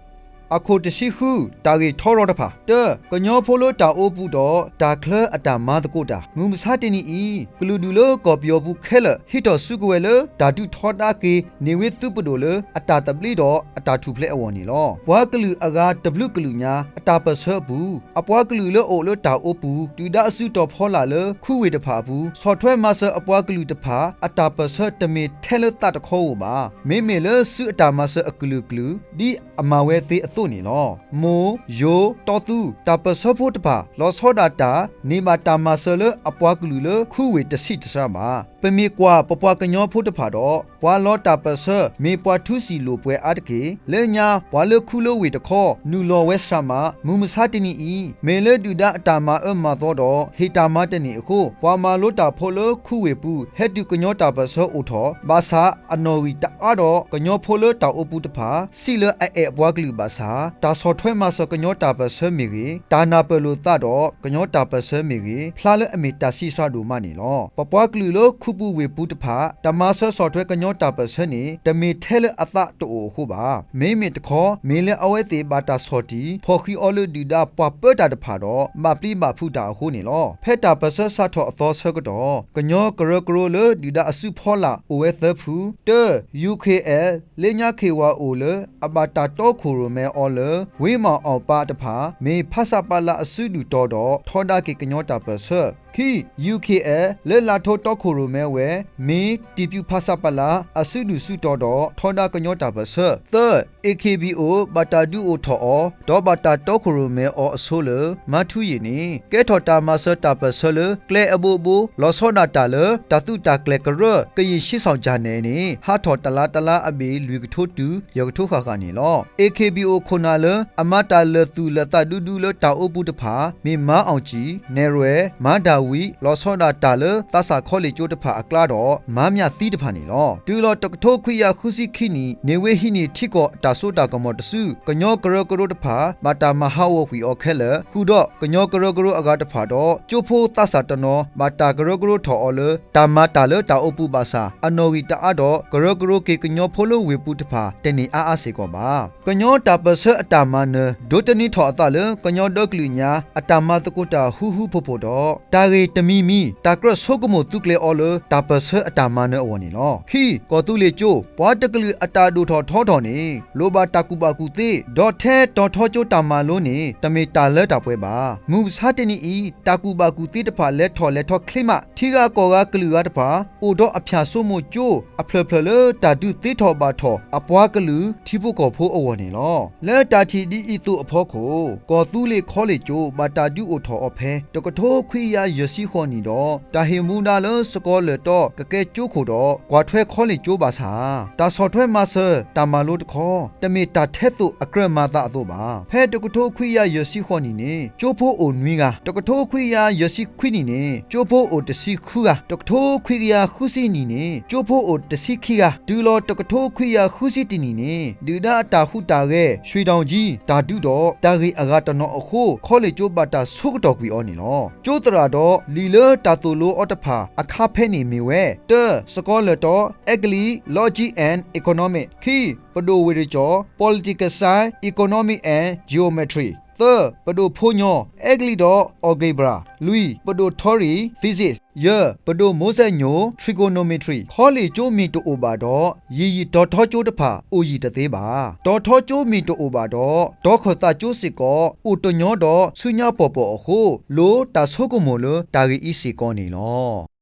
အခိၣ်တဆံဃု, တၢ်ဂ့ၢ်ထီရီၤတဖၣ်. တၢ, ကညီဖိလၢတၢ်အိပူၤဒီးတၢ်ချၢအတၢ်မၤသကိးတၢ်. မုၢ်မဆါတနံၤအံၤ ကလုာ်ဒူၣ်လၢကီၢ်ပယီၤပူၤခဲလၢာ် ဟံးထီၣ်စုကဝဲၤလၢတၢ်ဒုးထီဒါက့ၤ န့ၢ်ဝ့သုးပဒိၣ်လၢအတၢ်သဘျ့ဒီးအတၢ်ထူၣ်ဖျဲးအဂီၢ်န့ၣ်လီၤ. ပှၤကလုာ်အဂၤတဘျုးကလုာ်ညါ အတၢ်ပၢၢ်ဆၢအပူၤ အပှၤကလုာ်လၢအအိၣ်လၢတၢ်အိပူၤ ဒုၣ်ဒါအစုတီၤဖီလာ်လၢခူဝ့ၢ်တဖၣ်အပူၤ ဆီၣ်ထွဲမၤစၢၤအပှၤကလုာ်တဖၣ် အတၢ်ပၢၢ်ဆၢတမ့ၢ်ထဲလၢသးတခီဧိၤဘၣ်. မ့မ့ၢ်လၢစုအတၢ်မၤစၢၤအကလုာ်ကလုာ် ဒ်အမၤဝဲသ့အသိးန့ၣ်လီၤ. မိၢ်, ယိၤ, တီသူ, တၢ်ပၢၢ်ဆၢဖိတဖၣ် လီၤဆီဒၣ်တၢ် န့ၢ်ဘၣ်တၢ်မၤစၢၤလၢအပှၤကလုာ်လၢခူဝ့ၢ်တဆံးတစှၤဘၣ်. ပမ့ၢ်ကွၢ်ပပှၤကညီဖိတဖၣ်ဒီး ပှၤလီၤတၢ်ပၢၢ်ဆၢ မ့ၢ်ပှၤထူစံာ်လိာ်ပှဲၤအါတက့ၢ်. လၢညါပှၤလၢခူလၢဝ့ၢ်တခီ နုာ်လီၤဝဲစှၤမး. မုၢ်မဆါတနံၤအံၤ မ့ၢ်လၢဒုၣ်ဒါအတၢ်မၤအၢမၤသီဒီး ဟ့ၣ်တၢ်မၤတန့ၢ်အဃိ ပှၤမၤလိတၢ်ဖိလၢခူဝ့ၢ်ပူၤ ဟဲတုၤကညီတၢ်ပၢၢ်ဆၢအိၣ်ထီၣ် ဘၣ်ဆၣ်အနီၣ်ဂံၢ်တအါဒီး ကညီဖိလၢတၢ်အိပူၤတဖၣ် စံးလၢအအဲၣ်အပှၤကလုာ်ဘၣ်ဆၣ် တၢ်ဆီၣ်ထွဲမၤစၢၤကညီတၢ်ပၢၢ်ဆၢမ့ၢ်ဂ့ၤ, တၢ်နၢ်ပၢၢ်လိာ်သးဒီးကညီတၢ်ပၢၢ်ဆၢမ့ၢ်ဂ့ၤ ဖျါလၢအမ့ၢ်တၢ်ဆံးစှၤဒိၣ်မးန့ၣ်လီၤ. ပပှၤကလုာ်လၢခူပူၤဝ့ၢ်ပူၤတဖၣ် တၢ်မၤစၢၤဆီၣ်ထွဲကညီတၢ်ပၢၢ်ဆၢန့ၣ် တမ့ၢ်ထဲလၢအသးတအိၣ်အဃိဘၣ်. မ့မ့ၢ်တခီ မ့ၢ်လၢအဝဲသ့ၣ်ဘၣ်တၢ်ဆီၣ်တံၢ် ဖီၣ်ဃံးအီၤလၢဒုၣ်ဒါပှၤပၢတၢ်တဖၣ်ဒီး ဘၣ်ပျံၤဘၣ်ဖုးတၢ်အဃိန့ၣ်လီၤ. ဖဲတၢ်ပၢၢ်ဆၢစးထီၣ်အသီဆၢကတီၢ် ကညီကရၢကရိလၢဒုၣ်ဒါအစုဖီလာ်အိၣ်ဝဲသၢဖု, တၢ, ယူၣ်ခ့ၣ်အဲၣ် လၢညါခ့ၣ်ဝၤအိၣ်လၢ အဘၣ်တၢ်တီခိၣ်ရိၣ်မဲအီၤလၢ ဝ့မီၣ်အီၣ်ပၢ်တဖၣ် မ့ၢ်ဖဆပလအစုဒုၣ်တီၤဒီး ထီဒါက့ၤကညီတၢ်ပၢၢ်ဆၢ, ခံ, ယူၣ်ခ့ၣ်အဲၣ် လၢလၢထိတီခိၣ်ရိၣ်မဲဝဲ မ့ၢ်တံၢ်ပျုၢ်ဖဆပလ အစုဒုၣ်စုတီၤဒီး ထီဒါကညီတၢ်ပၢၢ်ဆၢ, သၢ, အ့ၣ်ခ့ၣ်ဘံၣ်အိၣ် ဘၣ်တၢ်ဒုးအိၣ်ထီၣ်အီၤ ဒီးဘၣ်တၢ်တီခိၣ်ရိၣ်မဲအီၤအဆိလၢ မၤထူယံာ်န့ၣ် ကဲထီၣ်တၢ်မၤစၢၤတၢ်ပၢၢ်ဆၢလၢ ကျဲအဘိဘိ လီၤဆီဒၣ်တၢ်လၢ တၢ်သုးတၢ်ကျဲၤကရၢ ကယံာ်ဆံဆီၣ်ကၠၢ်နဲၣ်န့ၣ် ဟးထီၣ်တလါတလါအဘ့ၣ် လွံၢ်ကထိတုၤ ယဲၢ်ကထိဃၣ်ဃၣ်န့ၣ်လီၤ. အ့ၣ်ခ့ၣ်ဘံၣ်အိၣ်ခိၣ်နၢ်လၢ အမၤတၢ်လၢာ်သူၣ်လၢာ်သးဒူဒူလၢတၢ်အိပူၤတဖၣ် မ့ၢ်မၤအီၣ်ကၠံၣ်, နဲၣ်ရွဲၣ်, မၤဒၣ်ဝံး လီၤဆီဒၣ်တၢ်လၢ သးစၢ်ခီလ့ၣ်ကၠိတဖၣ်အကျါဒီး မၤမျၢ်သံတဖၣ်န့ၣ်လီၤ. တုၤလီၤတကထိခွံကယၤဃုဆံခံနံၣ် န့ၢ်ဝ့ဟံးန့ၢ်ထံကီၢ်တၢ်စိတၢ်ကမီၤတစု ကညီကရၢကရိတဖၣ် ဘၣ်တၢ်မၤဟးဂီၤကွံာ်အီၤခဲလၢာ် ဃုာ်ဒီးကညီကရၢကရိအဂၤတဖၣ်ဒီး ကၠိဖိသးစၢ်တနီၤ ဘၣ်တၢ်ကရၢကရိထီၣ်အီၤလၢ တၢ်မၤတၢ်လၢတၢ်အိပူၤဘၣ်ဆၣ် အနီၣ်ဂံၢ်တအါဒီး ကရၢကရိက့ၤကညီဖိလၢဝ့ၢ်ပူၤတဖၣ် တန့ၢ်အါအါစ့ၢ်ကီးဘၣ်. ကညီတၢ်ပၢၢ်ဆၢအတၢ်မၤနၢၤ ဒိးတန့ၤထီၣ်အသးလၢ ကညီဒီကလုာ်ညါ အတၢ်မၤသကိးတၢ်ဃူဃူဖိးဖိးဒီး တၢ်ဂ့ၢ်တမံၤမံၤ တၢ်ကြၢးဆိကမိၣ်သုးကျဲၤအီၤလၢ တၢ်ပၢၢ်ဆၢအတၢ်မၤနၢၤအဂီၢ်န့ၣ်လီၤ. ခံ, ကီၢ်သူလ့ၤကၠိ ပှၤတကလုာ်အတၢ်ဒိၣ်ထီၣ်ထီထီၣ်န့ၣ် လိၣ်ဘၣ်တၢ်ကူၣ်ဘၣ်ကူၣ်သ့ ဒီးထဲတီၤထီကၠိတၢ်မၤလိန့ၣ် တမ့ၢ်တၢ်လၢတၢ်ပှဲၤဘၣ်. မုၢ်မဆါတနံၤအံၤ တၢ်ကူၣ်ဘၣ်ကူၣ်သ့တဖၣ်လဲၤထီၣ်လဲၤထီချ့မး ထံဂၤကီၢ်ဂၤကလုာ်ဂၤတဖၣ် အိၣ်ဒီးအဖၠၣ်စိမိၤကၠိ အဖျၢၣ်ဖျၢၣ်လၢတၢ်ဒုးသ့ထီၣ်ဘၣ်ထီၣ် အပှၤကလုာ်ထံဖိကီၢ်ဖိအဂီၢ်န့ၣ်လီၤ. လၢတၢ်ထံၣ်ဒ်အံၤသိးအဖီခိၣ် ကီၢ်သူလ့ၤခီလ့ၣ်ကၠိ ဘၣ်တၢ်ဒုးအိၣ်ထီၣ်အီၤဖဲ တကထိခွံကယၤယဲၢ်ဆံဃိးနံၣ်ဒီး တၢ်ဟ့ၣ်မူဒါလၢစကီၤလၢၢ်တီ ကကဲကၠိခိၣ်ဒီး ကွၢ်ထွဲခီလ့ၣ်ကၠိဘၣ်ဆၣ် တၢ်ဆီၣ်ထွဲမၤစၢၤ တၢ်မၤလိတခီ တမ့ၢ်တၢ်ထဲသိးအကြၢးမၤသးအသိးဘၣ်. ဖဲတကထိခွံကယၤယဲၢ်ဆံဃိးနံၣ်န့ၣ် ကၠိဖိအိၣ်နွံဂၤ, တကထိခွံကယၤယဲၢ်ဆံခွံနံၣ်န့ၣ် ကၠိဖိအိၣ်တဆံဃုဂၤ, တကထိခွံကယၤဃုဆံနံၣ်န့ၣ် ကၠိဖိအိၣ်တဆံခံဂၤ, တုၤလီၤတကထိခွံကယၤဃုဆံတၢနံၣ်န့ၣ် ဒုၣ်ဒါအတၢ်ဟူးတၢ်ဂဲၤ ရွှေတောင်ကြီး တၢ်ဒုးဒီး တၢ်ဂ့ၢ်အဂၤတနီၤအဃိ ခီလ့ၣ်ကၠိဘၣ်တၢ်ဆိကတီၢ်ကွံာ်အီၤန့ၣ်လီၤ. ကၠိသရၣ်ဒီး လံာ်လၢတၢ်သိၣ်လိအီၤတဖၣ် အခါဖဲန့ၣ်မ့ၢ်ဝဲ တၢ, စကီၤလၢၢ်တီ, အဲကလံး Logic and Economic, ခံ, ပဒိၣ်ဝ့ၢ်တကၠီၤ Political Science, Economic and Geometry, သၢ, ပဒိၣ်ဖိညီ အဲကလံးဒီး Algebra, လွံၢ်, ပဒိၣ်ထီရံၤ Physics, ယဲၢ်, ပဒိၣ်မိစဲညိၣ် Trigonometry. ခီလ့ၣ်ကၠိမ့ၢ်တအိၣ်ဘၣ်ဒီး ယံာ်ယံာ်တီၤထီကၠိတဖၣ် အိၣ်ယံာ်တသ့ဘၣ်. တီၤထီကၠိမ့ၢ်တအိၣ်ဘၣ်ဒီး တီၤခၢၣ်သးကၠိစ့ၢ်ကီး အိၣ်တညီဒီးဆူညါပီၢ်ပီၢ်အဃိ လိၣ်တၢ်ဆိကမိၣ်လၢတၢ်ဂ့ၢ်အံၤစ့ၢ်ကီးန့ၣ်လီၤ.